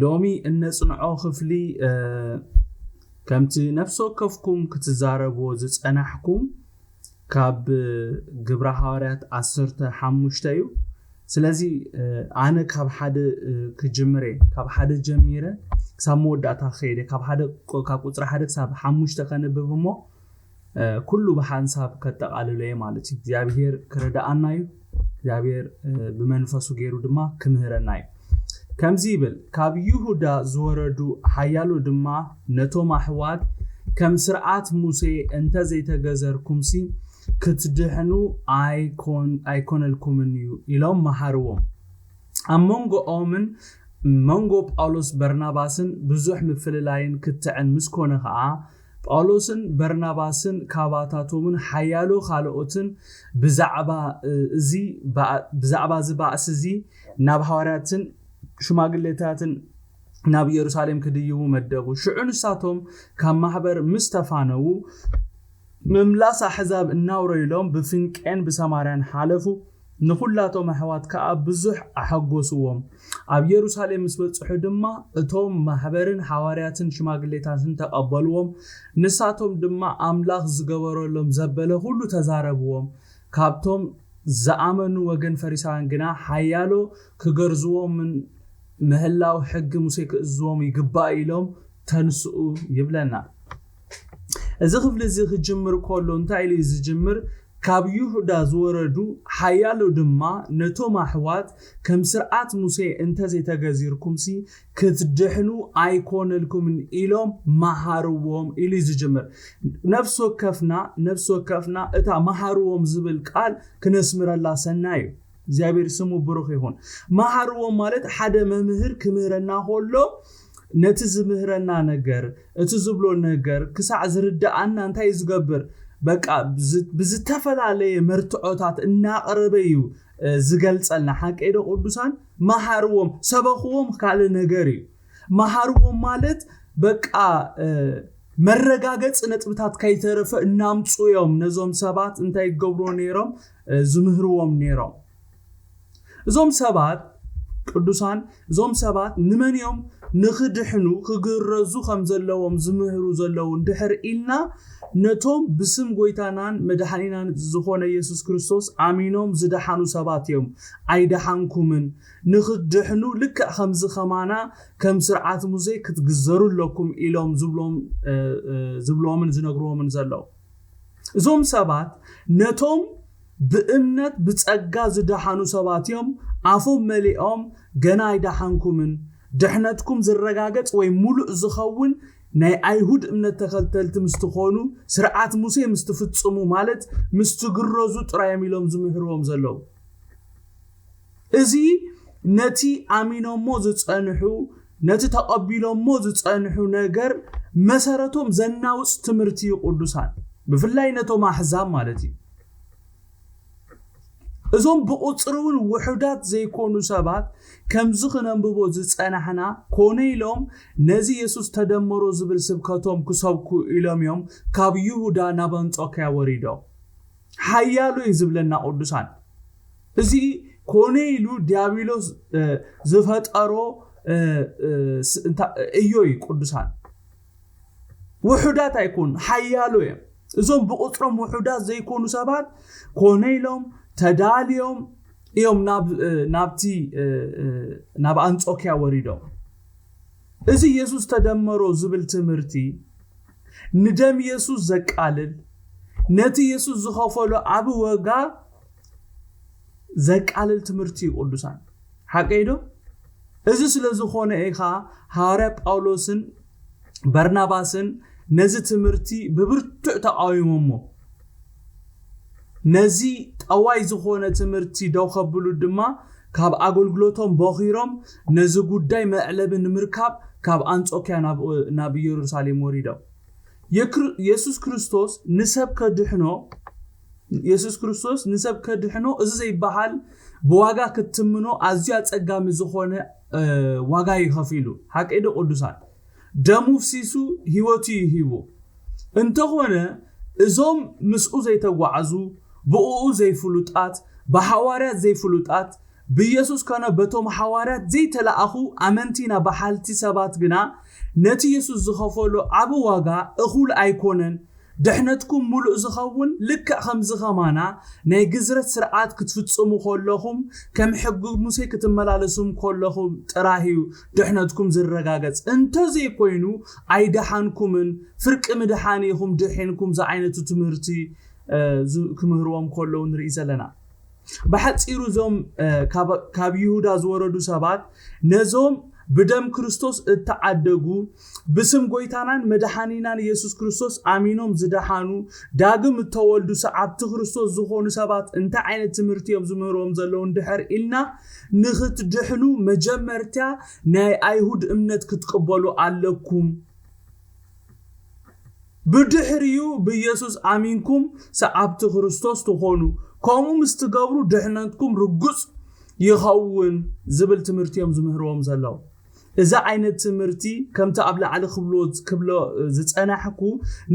ሎሚ እነጽንዖ ክፍሊ ከምቲ ነፍሲ ወከፍኩም ክትዛረብዎ ዝጸናሕኩም ካብ ግብረ ሃዋርያት ዓሰርተ ሓሙሽተ እዩ። ስለዚ ኣነ ካብ ሓደ ክጅምር እየ። ካብ ሓደ ጀሚረ ክሳብ መወዳእታ ክኸይደ ካብ ሓደ ካብ ቁፅሪ ሓደ ክሳብ ሓሙሽተ ከንብብ እሞ ኩሉ ብሓንሳብ ከጠቓልሎ እየ ማለት እዩ። እግዚኣብሔር ክረዳኣና እዩ። እግዚኣብሔር ብመንፈሱ ገይሩ ድማ ክምህረና እዩ። ከምዚ ይብል፣ ካብ ይሁዳ ዝወረዱ ሓያሎ ድማ ነቶም ኣሕዋት ከም ስርዓት ሙሴ እንተ ዘይተገዘርኩምሲ ክትድሕኑ ኣይኮነልኩምን እዩ ኢሎም መሃርዎም። ኣብ መንጎኦምን መንጎ ጳውሎስ በርናባስን ብዙሕ ምፍልላይን ክትዕን ምስ ኮነ ኸኣ ጳውሎስን በርናባስን ካባታቶምን ሓያሎ ካልኦትን ብዛዕባ እዚ ባእ- ብዛዕባ እዚ ባእሲ እዚ ናብ ሃዋርያትን ሽማግሌታትን ናብ ኢየሩሳሌም ክድይቡ መደቡ። ሽዑ ንሳቶም ካብ ማሕበር ምስ ተፋነዉ ምምላስ ኣሕዛብ እናውረዩሎም ብፍንቄን ብሰማርያን ሓለፉ። ንኹላቶም ኣሕዋት ከኣ ብዙሕ ኣሐጎስዎም። ኣብ የሩሳሌም ምስ በጽሑ ድማ እቶም ማሕበርን ሓዋርያትን ሽማግሌታትን ተቐበልዎም። ንሳቶም ድማ ኣምላኽ ዝገበረሎም ዘበለ ኩሉ ተዛረብዎም። ካብቶም ዝኣመኑ ወገን ፈሪሳውያን ግና ሓያሎ ክገርዝዎምን ምህላው ሕጊ ሙሴ ክእዝዝዎም ይግባእ ኢሎም ተንስኡ ይብለና። እዚ ክፍሊ እዚ ክጅምር ከሎ እንታይ ኢሉ እዩ ዝጅምር? ካብ ይሁዳ ዝወረዱ ሓያሎ ድማ ነቶም ኣሕዋት ከም ስርዓት ሙሴ እንተዘይተገዚርኩምሲ ክትድሕኑ ኣይኮነልኩምን ኢሎም መሃርዎም ኢሉ እዩ ዝጅምር። ነፍሲ ወከፍና ነፍሲ ወከፍና እታ መሃርዎም ዝብል ቃል ክነስምረላ ሰናይ እዩ። እግዚኣብሔር ስሙ ብሩኽ ይኹን። መሃርዎም ማለት ሓደ መምህር ክምህረና ከሎ ነቲ ዝምህረና ነገር እቲ ዝብሎ ነገር ክሳዕ ዝርድኣና እንታይ እዩ ዝገብር? በቃ ብዝ- ብዝተፈላለየ መርትዖታት እናቕረበ እዩ እ፣ ዝገልጸልና። ሓቀይ ዶ ቅዱሳን? መሃርዎም፣ ሰበኽዎም ካልእ ነገር እዩ። መሃርዎም ማለት በቃ እ፣ መረጋገፂ ነጥብታት ከይተረፈ እናምፁ እዮም ነዞም ሰባት እንታይ ይገብርዎ ነይሮም? እ፣ ዝምህርዎም ነይሮም። እዞም ሰባት ቅዱሳን እዞም ሰባት ንመን እዮም ንኽድሕኑ ክግረዙ ከም ዘለዎም ዝምህሩ ዘለዉ እንድሕር ኢልና ነቶም ብስም ጎይታናን መድሓኒናን ዝኾነ የሱስ ክርስቶስ ኣሚኖም ዝደሓኑ ሰባት እዮም። ኣይደሓንኩምን፣ ንኽትድሕኑ ልክዕ ከምዚ ከማና ከም ስርዓት ሙሴ ክትግዘሩ ኣለኩም ኢሎም ዝብሎም እ፣ እ፣ ዝብልዎምን ዝነግርዎምን ዘለዉ እዞም ሰባት ነቶም ብእምነት ብጸጋ ዝደሓኑ ሰባት እዮም። ኣፎም መሊኦም ገና ኣይደሓንኩምን፣ ድሕነትኩም ዝረጋገጽ ወይ ሙሉእ ዝኸውን ናይ ኣይሁድ እምነት ተኸተልቲ ምስ ትኾኑ፣ ስርዓት ሙሴ ምስ ትፍጽሙ ማለት ምስ ትግረዙ ጥራይ እዮም ኢሎም ዝምህርዎም ዘለዉ። እዚ ነቲ ኣሚኖሞ ዝጸንሑ ነቲ ተቐቢሎሞ ዝጸንሑ ነገር መሰረቶም ዘናውጽ ትምህርቲ እዩ ቅዱሳን ብፍላይ ነቶም ኣሕዛብ ማለት እዩ። እዞም ብቑጽሪ እውን ውሑዳት ዘይኮኑ ሰባት ከምዚ ክነንብቦ ዝጸናሕና ኮነ ኢሎም ነዚ የሱስ ተደመሮ ዝብል ስብከቶም ክሰብኩ ኢሎም እዮም ካብ ይሁዳ ናብ ኣንጾክያ ወሪዶም። ሓያሎ እዩ ዝብለና ቅዱሳን እዚ ኮነ ኢሉ ዲያብሎስ ዝፈጠሮ እዮ እዩ ቅዱሳን። ውሑዳት ኣይኮኑ፣ ሓያሎ እዮም። እዞም ብቁፅሮም ውሑዳት ዘይኮኑ ሰባት ኮነ ኢሎም ተዳልዮም እዮም ናብቲ ናብ ኣንጾኪያ ወሪዶም። እዚ የሱስ ተደመሮ ዝብል ትምህርቲ ንደም የሱስ ዘቃልል፣ ነቲ የሱስ ዝኸፈሎ ዓቢ ዋጋ ዘቃልል ትምህርቲ እዩ ቅዱሳን። ሓቀይ ዶ? እዚ ስለ ዝኾነ ኢኻ ሃዋርያ ጳውሎስን በርናባስን ነዚ ትምህርቲ ብብርቱዕ ተቓዊሞሞ። ነዚ ጠዋይ ዝኾነ ትምህርቲ ደው ከብሉ ድማ ካብ ኣገልግሎቶም ቦኺሮም ነዚ ጉዳይ መዕለቢ ንምርካብ ካብ ኣንጾኪያ ናብ ኢየሩሳሌም ወሪዶም። የሱስ ክርስቶስ ንሰብ ከድሕኖ የሱስ ክርስቶስ ንሰብ ከድሕኖ እዚ ዘይበሃል ብዋጋ ክትትምኖ ኣዝዩ ኣጸጋሚ ዝኾነ ዋጋ እዩ ከፊሉ። ሓቀይ ዶ ቅዱሳን? ደሙ ፍሲሱ ህይወቱ እዩ ሂቡ። እንተኾነ እዞም ምስኡ ዘይተጓዓዙ፣ ብእኡ ዘይፍሉጣት፣ ብሓዋርያት ዘይፍሉጣት፣ ብኢየሱስ ኮነ በቶም ሓዋርያት ዘይተለኣኹ ኣመንቲና በሓልቲ ሰባት ግና ነቲ ኢየሱስ ዝኸፈሎ ዓቢ ዋጋ እኹል ኣይኮነን። ድሕነትኩም ምሉእ ዝኸውን ልክዕ ከምዚ ከማና ናይ ግዝረት ስርዓት ክትፍጽሙ ከለኹም ከም ሕጊ ሙሴ ክትመላለሱም ከለኹም ጥራህ እዩ ድሕነትኩም ዝረጋገጽ። እንተዘይኮይኑ ኣይደሓንኩምን፣ ፍርቂ ምድሓን ኢኹም ድሒንኩም ዝዓይነቱ ትምህርቲ ክምህርዎም ከለዉ ንርኢ ዘለና። ብሓጺሩ እዞም ካብ ይሁዳ ዝወረዱ ሰባት ነዞም ብደም ክርስቶስ እተዓደጉ ብስም ጎይታናን መድሓኒናን ኢየሱስ ክርስቶስ ኣሚኖም ዝደሓኑ ዳግም እተወልዱ ሰዓብቲ ክርስቶስ ዝኾኑ ሰባት እንታይ ዓይነት ትምህርቲ እዮም ዝምህርዎም ዘለዉ እንድሕር ኢልና ንኽትድሕኑ መጀመርታ ናይ ኣይሁድ እምነት ክትቅበሉ ኣለኩም። ብድሕሪኡ ብኢየሱስ ኣሚንኩም ሰዓብቲ ክርስቶስ ትኾኑ፣ ከምኡ ምስ ትገብሩ ድሕነትኩም ርጉጽ ይኸውን ዝብል ትምህርቲ እዮም ዝምህርዎም ዘለዉ። እዚ ዓይነት ትምህርቲ ከምቲ ኣብ ላዕሊ ክብሎ ክብሎ ዝጸናሕኩ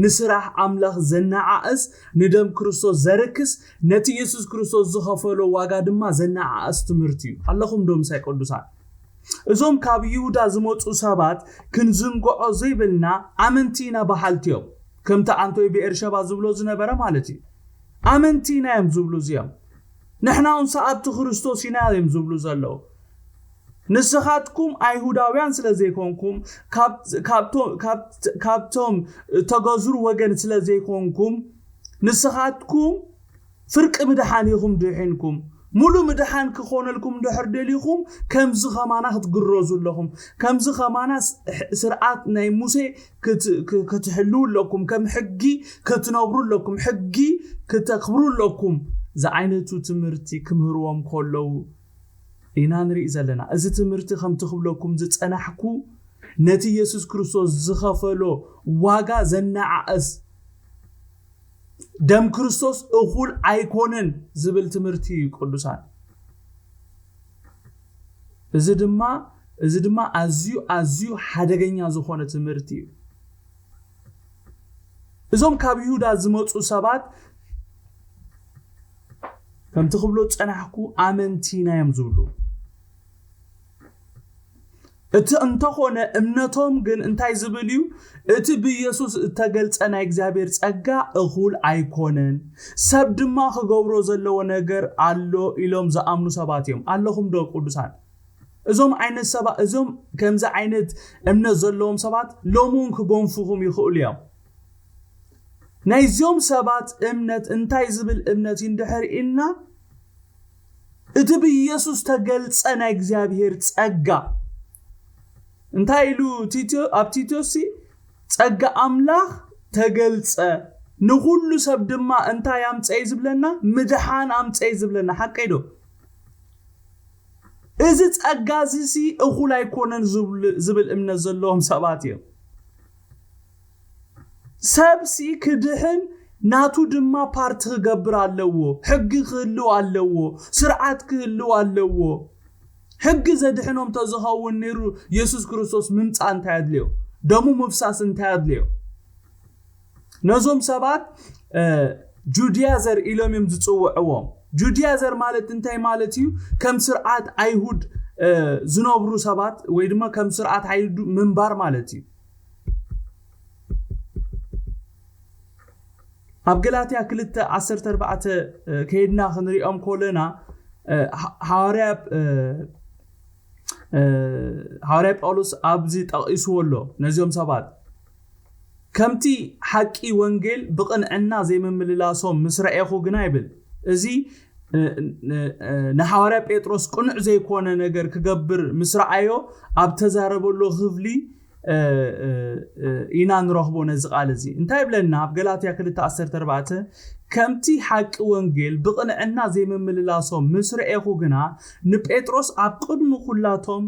ንስራሕ ኣምላኽ ዘነዓእስ ንደም ክርስቶስ ዘርክስ ነቲ ኢየሱስ ክርስቶስ ዝኸፈሎ ዋጋ ድማ ዘነዓእስ ትምህርቲ እዩ። ኣለኹም ዶ ምሳይ ቅዱሳን? እዞም ካብ ይሁዳ ዝመጹ ሰባት ክንዝንግዖ ዘይብልና ኣመንቲ ኢና በሃልቲ እዮም። ከምቲ ኣንቶይ ብኤርሸባ ዝብሎ ዝነበረ ማለት እዩ። ኣመንቲ ኢና እዮም ዝብሉ እዚኦም። ንሕና እውን ሰዓብቲ ክርስቶስ ኢና እዮም ዝብሉ ዘለዉ። ንስኻትኩም ኣይሁዳውያን ስለ ዘይኮንኩም ካብቶም ተገዝሩ ወገን ስለ ዘይኮንኩም ንስኻትኩም ፍርቂ ምድሓን ኢኹም ድሒንኩም። ሙሉ ምድሓን ክኾነልኩም እንድሕር ደሊኹም ከምዚ ኸማና ክትግረዙ ኣለኹም። ከምዚ ኸማና ስርዓት ናይ ሙሴ ክትሕልው ኣለኩም። ከም ሕጊ ክትነብሩ ኣለኩም። ሕጊ ክተክብሩ ኣለኩም። ዝዓይነቱ ትምህርቲ ክምህርዎም ከለዉ ኢና ንርኢ ዘለና። እዚ ትምህርቲ ከምቲ ክብለኩም ዝጸናሕኩ ነቲ ኢየሱስ ክርስቶስ ዝኸፈሎ ዋጋ ዘነዓእስ ደም ክርስቶስ እኹል ኣይኮነን ዝብል ትምህርቲ እዩ ቅዱሳን። እዚ ድማ እዚ ድማ ኣዝዩ ኣዝዩ ሓደገኛ ዝኾነ ትምህርቲ እዩ። እዞም ካብ ይሁዳ ዝመፁ ሰባት ከምቲ ክብሎ ዝፀናሕኩ ኣመንቲ ኢና እዮም ዝብሉ። እቲ እንተኾነ እምነቶም ግን እንታይ ዝብል እዩ? እቲ ብኢየሱስ እተገልጸ ናይ እግዚኣብሔር ጸጋ እኹል ኣይኮነን፣ ሰብ ድማ ክገብሮ ዘለዎ ነገር ኣሎ ኢሎም ዝኣምኑ ሰባት እዮም። ኣለኹም ዶ ቅዱሳን? እዞም ዓይነት ሰባት እዞም ከምዚ ዓይነት እምነት ዘለዎም ሰባት ሎሚ እውን ክጎንፉኹም ይኽእሉ እዮም። ናይዚኦም ሰባት እምነት እንታይ ዝብል እምነት እዩ እንድሕር ኢልና እቲ ብኢየሱስ ተገልጸ ናይ እግዚኣብሔር ጸጋ እንታይ ኢሉ ኣብ ቲቶሲ ጸጋ ኣምላኽ ተገልጸ ንኹሉ ሰብ ድማ እንታይ ኣምጸ እዩ ዝብለና? ምድሓን ኣምጸ እዩ ዝብለና። ሓቀይ ዶ? እዚ ጸጋ እዚ ሲ እኹል ኣይኮነን ዝብል እምነት ዘለዎም ሰባት እዮም። ሰብ ሲ ክድሕን ናቱ ድማ ፓርቲ ክገብር ኣለዎ። ሕጊ ክህልው ኣለዎ። ስርዓት ክህልው ኣለዎ። ሕጊ ዘድሕኖም ተዝኸውን ነይሩ የሱስ ክርስቶስ ምምጻእ እንታይ ኣድልዮ? ደሙ ምፍሳስ እንታይ ኣድልዮ? ነዞም ሰባት ጁዲያዘር ኢሎም እዮም ዝፅውዕዎም። ጁዲያዘር ማለት እንታይ ማለት እዩ? ከም ስርዓት ኣይሁድ ዝነብሩ ሰባት ወይ ድማ ከም ስርዓት ኣይሁድ ምንባር ማለት እዩ። ኣብ ገላትያ ክልተ ዓሰርተ ኣርባዕተ ከይድና ክንሪኦም ከለና ሓዋርያ ሓዋርያ ጳውሎስ ኣብዚ ጠቒስዎ ኣሎ ነዚኦም ሰባት ከምቲ ሓቂ ወንጌል ብቕንዕና ዘይምምልላሶም ምስ ረኤኹ ግና ይብል። እዚ ንሓዋርያ ጴጥሮስ ቅኑዕ ዘይኮነ ነገር ክገብር ምስ ረኣዮ ኣብ ተዛረበሎ ክፍሊ ኢና ንረኽቦ ነዚ ቃል እዚ እንታይ ይብለና ኣብ ገላትያ ክልተ ዓሰርተ ኣርባዕተ ከምቲ ሓቂ ወንጌል ብቕንዕና ዘይምምልላሶም ምስ ረኤኹ ግና ንጴጥሮስ ኣብ ቅድሚ ኩላቶም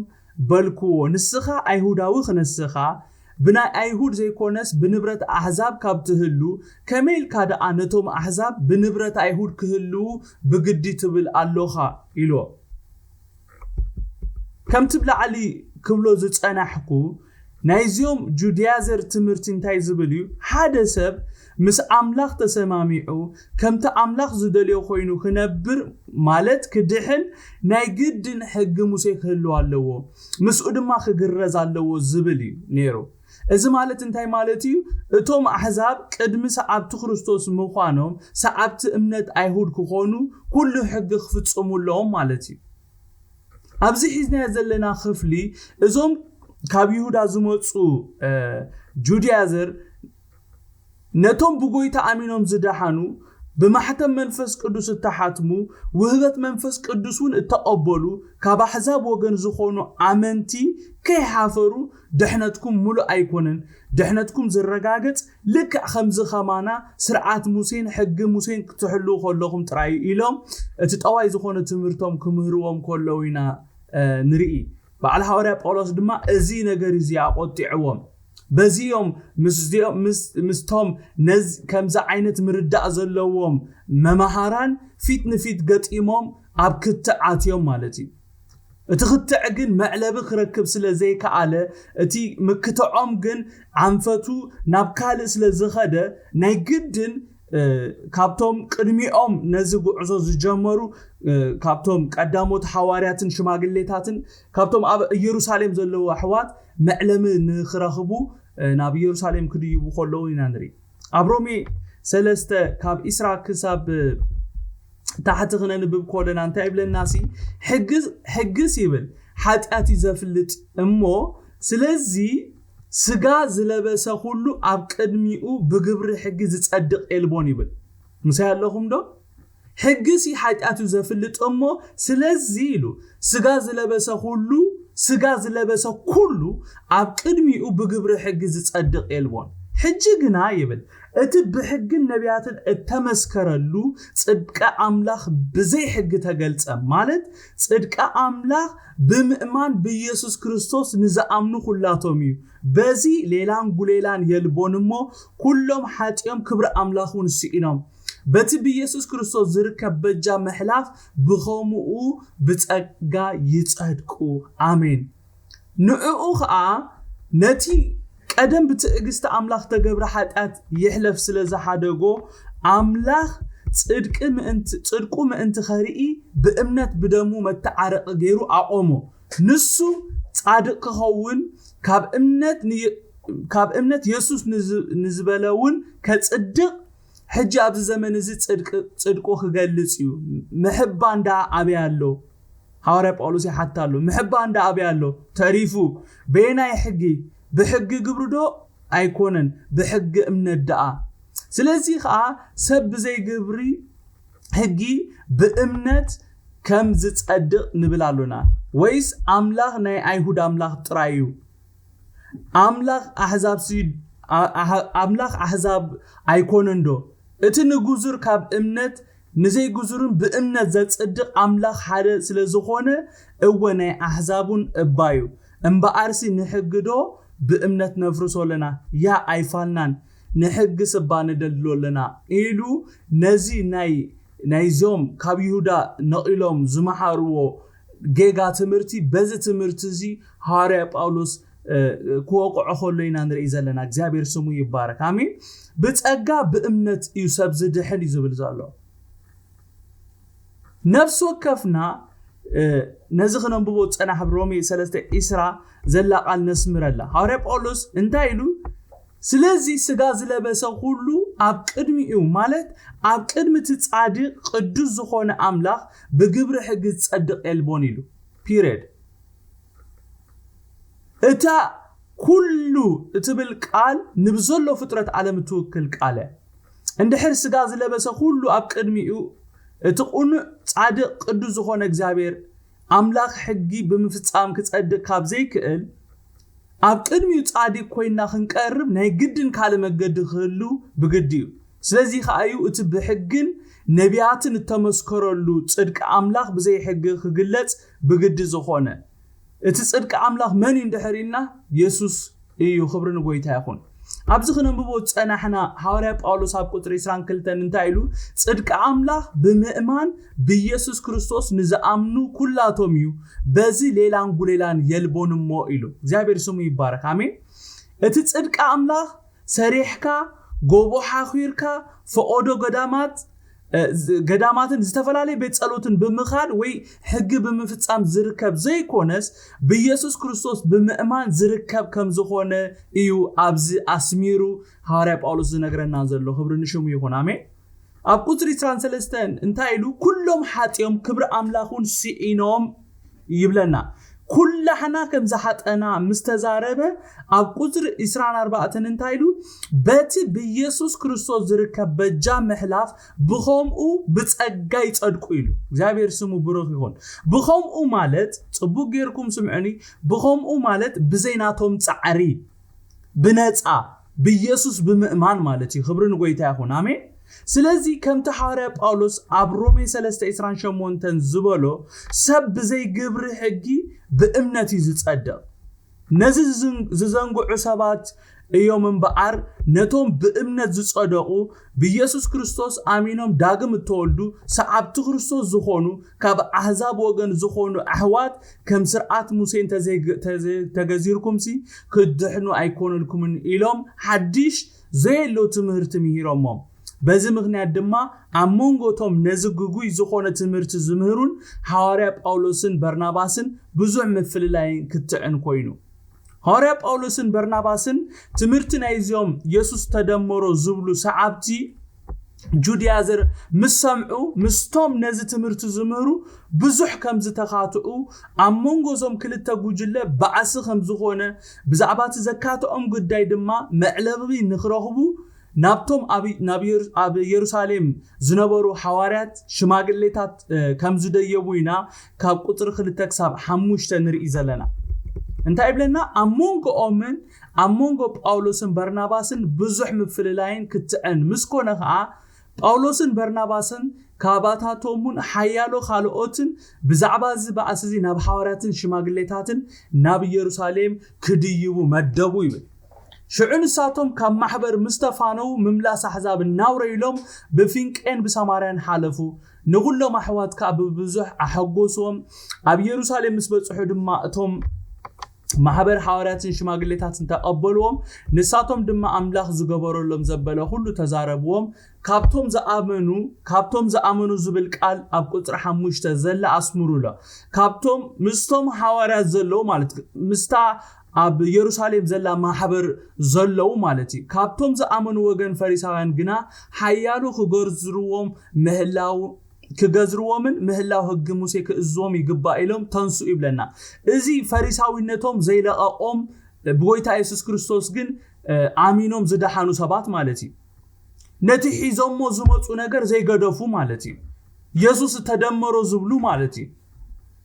በልክዎ ንስኻ ኣይሁዳዊ ክነስኻ ብናይ ኣይሁድ ዘይኮነስ ብንብረት ኣሕዛብ ካብ ትህሉ ከመይ ኢልካ ደኣ ነቶም ኣሕዛብ ብንብረት ኣይሁድ ክህልዉ ብግዲ ትብል ኣሎኻ ኢልዎ። ከምቲ ብላዕሊ ክብሎ ዝጸናሕኩ ናይዚኦም ጁድያዘር ትምህርቲ እንታይ ዝብል እዩ? ሓደ ሰብ ምስ ኣምላኽ ተሰማሚዑ ከምቲ ኣምላኽ ዝደልዮ ኮይኑ ክነብር ማለት ክድሕን ናይ ግድን ሕጊ ሙሴ ክህልው ኣለዎ። ምስኡ ድማ ክግረዝ ኣለዎ ዝብል እዩ ነይሩ። እዚ ማለት እንታይ ማለት እዩ? እቶም ኣሕዛብ ቅድሚ ሰዓብቲ ክርስቶስ ምዃኖም ሰዓብቲ እምነት ኣይሁድ ክኾኑ ኩሉ ሕጊ ክፍጽሙ ኣለዎም ማለት እዩ። ኣብዚ ሒዝናዮ ዘለና ክፍሊ እዞም ካብ ይሁዳ ዝመፁ ጁዲያዘር ነቶም ብጎይታ ኣሚኖም ዝደሓኑ ብማሕተም መንፈስ ቅዱስ እተሓትሙ ውህበት መንፈስ ቅዱስ እውን እተቐበሉ ካብ ኣሕዛብ ወገን ዝኾኑ ኣመንቲ ከይሓፈሩ ድሕነትኩም ሙሉእ ኣይኮነን፣ ድሕነትኩም ዝረጋገጽ ልክዕ ከምዚ ከማና ስርዓት ሙሴን ሕጊ ሙሴን ክትሕልዉ ከለኹም ጥራይ እዩ ኢሎም እቲ ጠዋይ ዝኾነ ትምህርቶም ክምህርዎም ከለዉ ኢና ንርኢ። በዓል ሃዋርያ ጳውሎስ ድማ እዚ ነገር እዚ ኣቆጢዕዎም። በዚኦም ምስቶም ነዚ ከምዚ ዓይነት ምርዳእ ዘለዎም መማሃራን ፊት ንፊት ገጢሞም ኣብ ክትዕ ኣትዮም ማለት እዩ። እቲ ክትዕ ግን መዕለቢ ክረክብ ስለ ዘይከኣለ፣ እቲ ምክትዖም ግን ዓንፈቱ ናብ ካልእ ስለ ዝኸደ፣ ናይ ግድን ካብቶም ቅድሚኦም ነዚ ጉዕዞ ዝጀመሩ ካብቶም ቀዳሞት ሃዋርያትን ሽማግሌታትን ካብቶም ኣብ ኢየሩሳሌም ዘለዉ ኣሕዋት መዕለሚ ንክረኽቡ ናብ ኢየሩሳሌም ክድይቡ ከለዉ ኢና ንርኢ። ኣብ ሮሜ ሰለስተ ካብ ኢስራ ክሳብ ታሕቲ ክነንብብ ከለና እንታይ ይብለና ሲ? ሕግስ ይብል ሓጢኣት እዩ ዘፍልጥ እሞ፣ ስለዚ ስጋ ዝለበሰ ኩሉ ኣብ ቅድሚኡ ብግብሪ ሕጊ ዝጸድቕ የልቦን ይብል። ምሳይ ኣለኹም ዶ? ሕግሲ ሓጢኣት እዩ ዘፍልጥ እሞ፣ ስለዚ ኢሉ ስጋ ዝለበሰ ኩሉ ስጋ ዝለበሰ ኩሉ ኣብ ቅድሚኡ ብግብሪ ሕጊ ዝጸድቕ የልቦን። ሕጂ ግና ይብል እቲ ብሕግን ነቢያትን እተመስከረሉ ጽድቂ ኣምላኽ ብዘይ ሕጊ ተገልጸ፣ ማለት ጽድቂ ኣምላኽ ብምእማን ብኢየሱስ ክርስቶስ ንዝኣምኑ ኩላቶም እዩ። በዚ ሌላን ጉሌላን የልቦን እሞ ኩሎም ሓጢኦም ክብሪ ኣምላኽ እውን ስኢኖም በቲ ብኢየሱስ ክርስቶስ ዝርከብ በጃ ምሕላፍ ብኸምኡ ብጸጋ ይጸድቁ። ኣሜን። ንዕኡ ኸኣ ነቲ ቀደም ብትዕግስቲ ኣምላኽ ተገብረ ሓጢኣት ይሕለፍ ስለ ዝሓደጎ ኣምላኽ ጽድቂ ምእንቲ ጽድቁ ምእንቲ ኸርኢ ብእምነት ብደሙ መተዓረቂ ገይሩ ኣቆሞ። ንሱ ጻድቅ ክኸውን ካብ እምነት ንየ- ካብ እምነት የሱስ ንዝ- ንዝበለ እውን ከጽድቅ ሕጂ ኣብዚ ዘመን እዚ ጽድቅ ጽድቁ ክገልጽ እዩ። ምሕባን ደኣ ኣበይ ኣሎ? ሃዋርያ ጳውሎስ ይሓትት ኣሎ። ምሕባን ደኣ ኣበይ ኣሎ? ተሪፉ በየናይ ሕጊ? ብሕጊ ግብሪ ዶ ኣይኮነን፣ ብሕጊ እምነት ደኣ። ስለዚ ኸኣ ሰብ ብዘይ ግብሪ ሕጊ ብእምነት ከም ዝጸድቕ ንብል ኣሎና። ወይስ ኣምላኽ ናይ ኣይሁድ ኣምላኽ ጥራይ እዩ? ኣምላኽ ኣሕዛብ ሲ ኣምላኽ ኣሕዛብ ኣይኮነን ዶ? እቲ ንግዙር ካብ እምነት ንዘይግዙርን ብእምነት ዘጽድቕ ኣምላኽ ሓደ ስለ ዝኾነ፣ እወ ናይ ኣሕዛብ እውን እባ እዩ። እምበኣርሲ ንሕጊ ዶ ብእምነት ነፍርሶ ኣለና? ያ ኣይፋልናን፣ ንሕጊስ እባ ነደልድሎ ኣለና ኢሉ ነዚ ናይ ናይዞም ካብ ይሁዳ ነቒሎም ዝመሃርዎ ጌጋ ትምህርቲ በዚ ትምህርቲ እዚ ሃዋርያ ጳውሎስ ክወቕዖ ከሎ ኢና ንርኢ ዘለና። እግዚኣብሔር ስሙ ይባረክ። ኣሜን። ብጸጋ ብእምነት እዩ ሰብ ዝድሕን እዩ ዝብል ዘሎ። ነፍሲ ወከፍና ነዚ ክነንብቦ ዝጸናሕ ሮሜ ሰለስተ ዒስራ ዘላ ቃል ነስምረላ። ሃዋርያ ጳውሎስ እንታይ ኢሉ? ስለዚ ስጋ ዝለበሰ ኩሉ ኣብ ቅድሚኡ፣ ማለት ኣብ ቅድሚ እቲ ጻድቅ ቅዱስ ዝኾነ ኣምላኽ ብግብሪ ሕጊ ዝጸድቕ የልቦን ኢሉ። ፒሪየድ። እታ ኩሉ እትብል ቃል ንብዘሎ ፍጥረት ዓለም እትውክል ቃል እያ። እንድሕር ስጋ ዝለበሰ ኩሉ ኣብ ቅድሚኡ እቲ ቅኑዕ ጻድቅ ቅዱስ ዝኾነ እግዚኣብሔር ኣምላኽ ሕጊ ብምፍጻም ክጸድቅ ካብ ዘይክእል ኣብ ቅድሚኡ ጻድቅ ኮይና ክንቀርብ ናይ ግድን ካልእ መገዲ ክህሉ ብግዲ እዩ። ስለዚ ከኣ እዩ እቲ ብሕግን ነቢያትን እተመስከረሉ ጽድቂ ኣምላኽ ብዘይ ሕጊ ክግለጽ ብግዲ ዝኾነ። እቲ ጽድቂ ኣምላኽ መን እዩ እንድሕር ኢልና የሱስ እዩ። ክብሪ ንጎይታ ይኹን። ኣብዚ ክነንብቦ ዝጸናሕና ሃዋርያ ጳውሎስ ኣብ ቁጽሪ ዕስራን ክልተን እንታይ ኢሉ? ጽድቂ ኣምላኽ ብምእማን ብኢየሱስ ክርስቶስ ንዝኣምኑ ኩላቶም እዩ፣ በዚ ሌላን ጉሌላን የልቦን እሞ ኢሉ። እግዚኣብሔር ስሙ ይባረክ። ኣሜን። እቲ ጽድቂ ኣምላኽ ሰሪሕካ ጎቦ ሓኺርካ ፈቐዶ ገዳማት ገዳማትን ዝተፈላለየ ቤት ጸሎትን ብምኻድ ወይ ሕጊ ብምፍጻም ዝርከብ ዘይኮነስ፣ ብኢየሱስ ክርስቶስ ብምእማን ዝርከብ ከም ዝኾነ እዩ ኣብዚ ኣስሚሩ ሃዋርያ ጳውሎስ ዝነግረና ዘሎ። ክብሪ ንሽሙ ይኹን። ኣሜን። ኣብ ቁጽሪ ዕስራን ሰለስተን እንታይ ኢሉ? ኩሎም ሓጢኦም ክብሪ ኣምላኽ እውን ስኢኖም ይብለና። ኩላህና ከም ዝሓጠና ምስ ተዛረበ፣ ኣብ ቁጽሪ ዕስራን ኣርባዕተን እንታይ ኢሉ? በቲ ብኢየሱስ ክርስቶስ ዝርከብ በጃ ምሕላፍ ብኸምኡ ብጸጋ ይጸድቁ ኢሉ። እግዚኣብሔር ስሙ ብሩኽ ይኹን። ብኸምኡ ማለት፣ ጽቡቕ ጌርኩም ስምዑኒ፣ ብኸምኡ ማለት ብዘይ ናቶም ጻዕሪ፣ ብነጻ፣ ብኢየሱስ ብምእማን ማለት እዩ። ክብሪ ንጎይታ ይኹን። ኣሜን። ስለዚ ከምቲ ሃዋርያ ጳውሎስ ኣብ ሮሜ ሰለስተ ዕስራን ሸሞንተን ዝበሎ፣ ሰብ ብዘይ ግብሪ ሕጊ ብእምነት እዩ ዝጸድቕ። ነዚ ዝዝን- ዝዘንግዑ ሰባት እዮም እምበኣር፣ ነቶም ብእምነት ዝጸደቑ፣ ብኢየሱስ ክርስቶስ ኣሚኖም ዳግም እተወልዱ፣ ሰዓብቲ ክርስቶስ ዝኾኑ፣ ካብ ኣህዛብ ወገን ዝኾኑ ኣሕዋት፣ ከም ስርዓት ሙሴ እንተዘይተገዚርኩምሲ፣ ክድሕኑ ኣይኮነልኩምን ኢሎም ሓድሽ ዘየሎ ትምህርቲ ምሂሮሞም። በዚ ምኽንያት ድማ ኣብ መንጎቶም ነዚ ግጉይ ዝኾነ ትምህርቲ ዝምህሩን ሃዋርያ ጳውሎስን በርናባስን ብዙሕ ምፍልላይን ክትዕን ኮይኑ። ሃዋርያ ጳውሎስን በርናባስን ትምህርቲ ናይዚኦም የሱስ ተደመሮ ዝብሉ ሰዓብቲ ጁድያዘር ምስ ሰምዑ፣ ምስቶም ነዚ ትምህርቲ ዝምህሩ ብዙሕ ከም ዝተኻትዑ፣ ኣብ መንጎ እዞም ክልተ ጉጅለ ባእሲ ከም ዝኾነ፣ ብዛዕባ እቲ ዘካትዖም ጉዳይ ድማ መዕለቢ ንኽረኽቡ ናብቶም ኣብ- ናብ የሩ- ኣብ የሩሳሌም ዝነበሩ ሃዋርያት ሽማግሌታት ከም ዝደየቡ ኢና ካብ ቁፅሪ ክልተ ክሳብ ሓሙሽተ ንርኢ ዘለና። እንታይ ይብለና? ኣብ መንጎኦምን ኣብ መንጎ ጳውሎስን በርናባስን ብዙሕ ምፍልላይን ክትዕን ምስ ኮነ ከዓ፣ ጳውሎስን በርናባስን ካባታቶምን ሓያሎ ካልኦትን ብዛዕባ እዚ ባእሲ እዚ ናብ ሃዋርያትን ሽማግሌታትን ናብ ኢየሩሳሌም ክድይቡ መደቡ ይብል። ሽዑ ንሳቶም ካብ ማሕበር ምስ ተፋነዉ፣ ምምላስ ኣሕዛብ እናውረ ኢሎም ብፊንቄን ብሳማርያን ሓለፉ። ንኹሎም ኣሕዋት ከኣ ብብዙሕ ኣሐጎስዎም። ኣብ ኢየሩሳሌም ምስ በጽሑ ድማ እቶም ማሕበር ሓዋርያትን ሽማግሌታትን ተቐበልዎም። ንሳቶም ድማ ኣምላኽ ዝገበረሎም ዘበለ ኩሉ ተዛረብዎም። ካብቶም ዝኣመኑ፣ ካብቶም ዝኣመኑ ዝብል ቃል ኣብ ቁጽሪ ሓሙሽተ ዘላ ኣስምሩሎ። ካብቶም ምስቶም ሃዋርያት ዘለዉ ማለት ምስታ ኣብ የሩሳሌም ዘላ ማሕበር ዘለዉ ማለት እዩ። ካብቶም ዝኣመኑ ወገን ፈሪሳውያን ግና ሓያሎ ክገዝርዎም ምህላው ክገዝርዎምን ምህላው ህጊ ሙሴ ክእዝዎም ይግባእ ኢሎም ተንስኡ ይብለና። እዚ ፈሪሳዊነቶም ዘይለቐቖም ብጎይታ የሱስ ክርስቶስ ግን ኣሚኖም ዝደሓኑ ሰባት ማለት እዩ። ነቲ ሒዞሞ ዝመፁ ነገር ዘይገደፉ ማለት እዩ። የሱስ ተደመሮ ዝብሉ ማለት እዩ።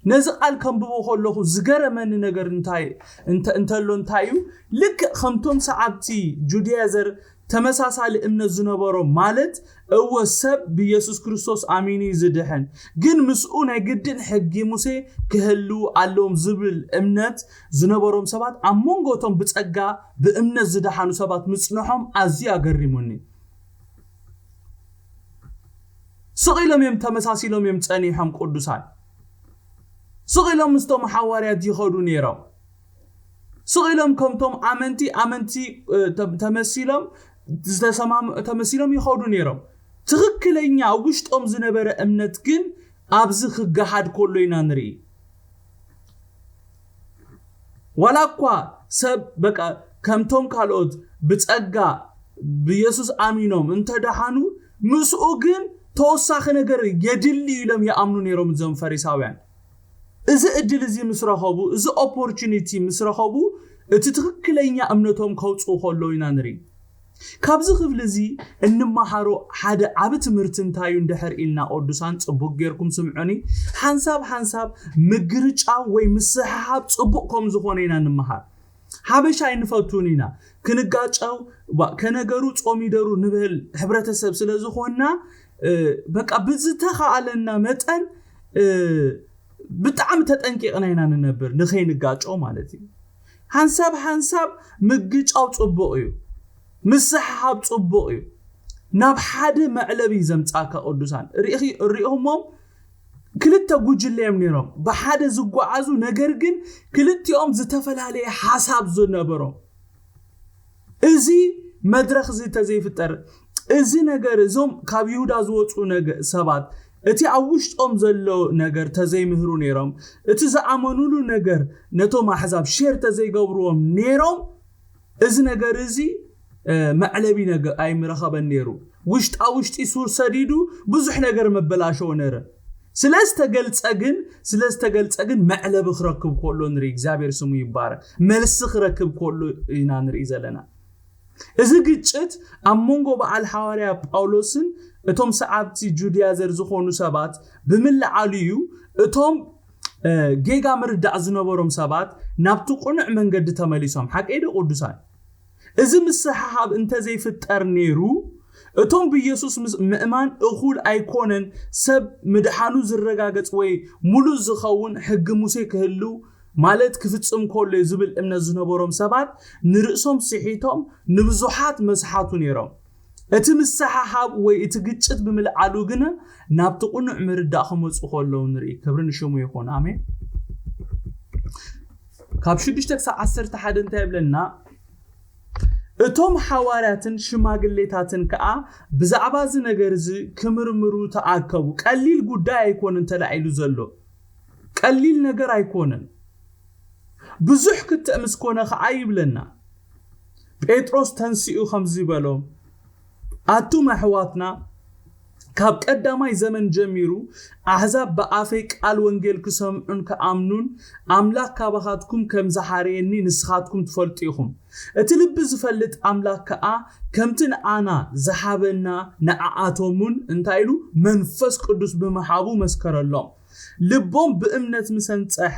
ነዚ ቃል ከንብቦ ከለኹ ዝገረመኒ ነገር እንታይ እንተ- እንተሎ እንታይ እዩ? ልክእ ከምቶም ሰዓብቲ ጁድያዘር ተመሳሳሊ እምነት ዝነበሮም ማለት እወ ሰብ ብየሱስ ክርስቶስ ኣሚኑ እዩ ዝድሕን፣ ግን ምስኡ ናይ ግድን ሕጊ ሙሴ ክህልው ኣለዎም ዝብል እምነት ዝነበሮም ሰባት ኣብ መንጎቶም ብጸጋ ብእምነት ዝደሓኑ ሰባት ምጽንሖም ኣዝዩ ኣገሪሙኒ። ስቕ ኢሎም እዮም ተመሳሲሎም እዮም ጸኒሖም ቅዱሳን። ስቕ ኢሎም ምስቶም ሓዋርያት ይኸዱ ነይሮም። ስቕ ኢሎም ከምቶም ኣመንቲ ኣመንቲ ተመሲሎም ዝተሰማምዑ ተመሲሎም ይኸዱ ነይሮም። ትኽክለኛ ውሽጦም ዝነበረ እምነት ግን ኣብዚ ክገሃድ ከሎ ኢና ንርኢ። ዋላ እኳ ሰብ በቃ ከምቶም ካልኦት ብጸጋ ብየሱስ ኣሚኖም እንተደሓኑ ምስኡ ግን ተወሳኺ ነገር የድሊ ኢሎም ይኣምኑ ነይሮም እዞም ፈሪሳውያን። እዚ እድል እዚ ምስ ረኸቡ፣ እዚ ኦፖርቹኒቲ ምስ ረኸቡ እቲ ትኽክለኛ እምነቶም ከውፅኡ ከለዉ ኢና ንርኢ። ካብዚ ክፍሊ እዚ እንመሃሮ ሓደ ዓቢ ትምህርቲ እንታይ እዩ እንድሕር ኢልና ቅዱሳን ጽቡቅ ጌርኩም ስምዑኒ። ሓንሳብ ሓንሳብ ምግርጫው ወይ ምስሕሓብ ጽቡቅ ከም ዝኾነ ኢና ንምሃር። ሓበሻ ኣይንፈቱን ኢና ክንጋጨው። ከነገሩ ጾም ይደሩ ንብህል ሕብረተሰብ ስለ ዝኾንና በቃ ብዝተኻኣለና መጠን ብጣዕሚ ተጠንቂቕና ኢና ንነብር ንኸይንጋጨው ማለት እዩ። ሓንሳብ ሓንሳብ ምግጫው ጽቡቕ እዩ። ምስሕሓብ ጽቡቕ እዩ። ናብ ሓደ መዕለቢ ዘምጻካ ቅዱሳን ርኢኹሞም ክልተ ጉጅለ እዮም ነይሮም ብሓደ ዝጓዓዙ፣ ነገር ግን ክልቲኦም ዝተፈላለየ ሓሳብ ዝነበሮም። እዚ መድረኽ እዚ ተዘይፍጠር፣ እዚ ነገር እዞም ካብ ይሁዳ ዝወፁ ነገ ሰባት እቲ ኣብ ውሽጦም ዘሎ ነገር ተዘይምህሩ ነይሮም፣ እቲ ዝኣመኑሉ ነገር ነቶም ኣሕዛብ ሼር ተዘይገብርዎም ነይሮም፣ እዚ ነገር እዚ መዕለቢ ነገር ኣይምረኸበን ነይሩ። ውሽጣ ውሽጢ ሱር ሰዲዱ ብዙሕ ነገር መበላሸው ነረ። ስለዝተገልጸ ግን ስለዝተገልጸ ግን መዕለቢ ክረክብ ከሎ ንርኢ። እግዚኣብሔር ስሙ ይባረክ። መልሲ ክረክብ ከሎ ኢና ንርኢ ዘለና። እዚ ግጭት ኣብ መንጎ በዓል ሓዋርያ ጳውሎስን እቶም ሰዓብቲ ጁድያዘር ዝኾኑ ሰባት ብምልዓሉ እዩ። እቶም ጌጋ ምርዳእ ዝነበሮም ሰባት ናብቲ ቅኑዕ መንገዲ ተመሊሶም። ሓቀይ ዶ ቅዱሳን? እዚ ምስሕሓብ እንተዘይፍጠር ነይሩ፣ እቶም ብኢየሱስ ምስ- ምእማን እኹል ኣይኮነን፣ ሰብ ምድሓኑ ዝረጋገጽ ወይ ሙሉእ ዝኸውን ሕጊ ሙሴ ክህልው ማለት ክፍጽም ከሎ እዩ ዝብል እምነት ዝነበሮም ሰባት ንርእሶም ስሒቶም ንብዙሓት መስሓቱ ነይሮም። እቲ ምስሕሓብ ወይ እቲ ግጭት ብምልዓሉ ግና ናብቲ ቅኑዕ ምርዳእ ክመፁ ከለዉ ንርኢ። ክብሪ ንሽሙ ይኹን። ኣሜን። ካብ ሽዱሽተ ክሳብ ዓሰርተ ሓደ እንታይ ይብለና? እቶም ሓዋርያትን ሽማግሌታትን ከዓ ብዛዕባ እዚ ነገር እዚ ክምርምሩ ተኣከቡ። ቀሊል ጉዳይ ኣይኮነን ተላዒሉ ዘሎ፣ ቀሊል ነገር ኣይኮነን። ብዙሕ ክትዕ ምስ ኮነ ከዓ ይብለና፣ ጴጥሮስ ተንሲኡ ከምዚ በሎም፣ ኣቱም ኣሕዋትና፣ ካብ ቀዳማይ ዘመን ጀሚሩ ኣሕዛብ ብኣፈይ ቃል ወንጌል ክሰምዑን ክኣምኑን ኣምላኽ ካባኻትኩም ከም ዝሓረየኒ ንስኻትኩም ትፈልጡ ኢኹም። እቲ ልቢ ዝፈልጥ ኣምላኽ ከኣ ከምቲ ንኣና ዝሃበና ንዓኣቶምውን እንታይ ኢሉ መንፈስ ቅዱስ ብምሃቡ መስከረሎም። ልቦም ብእምነት ምስ ኣንጸሐ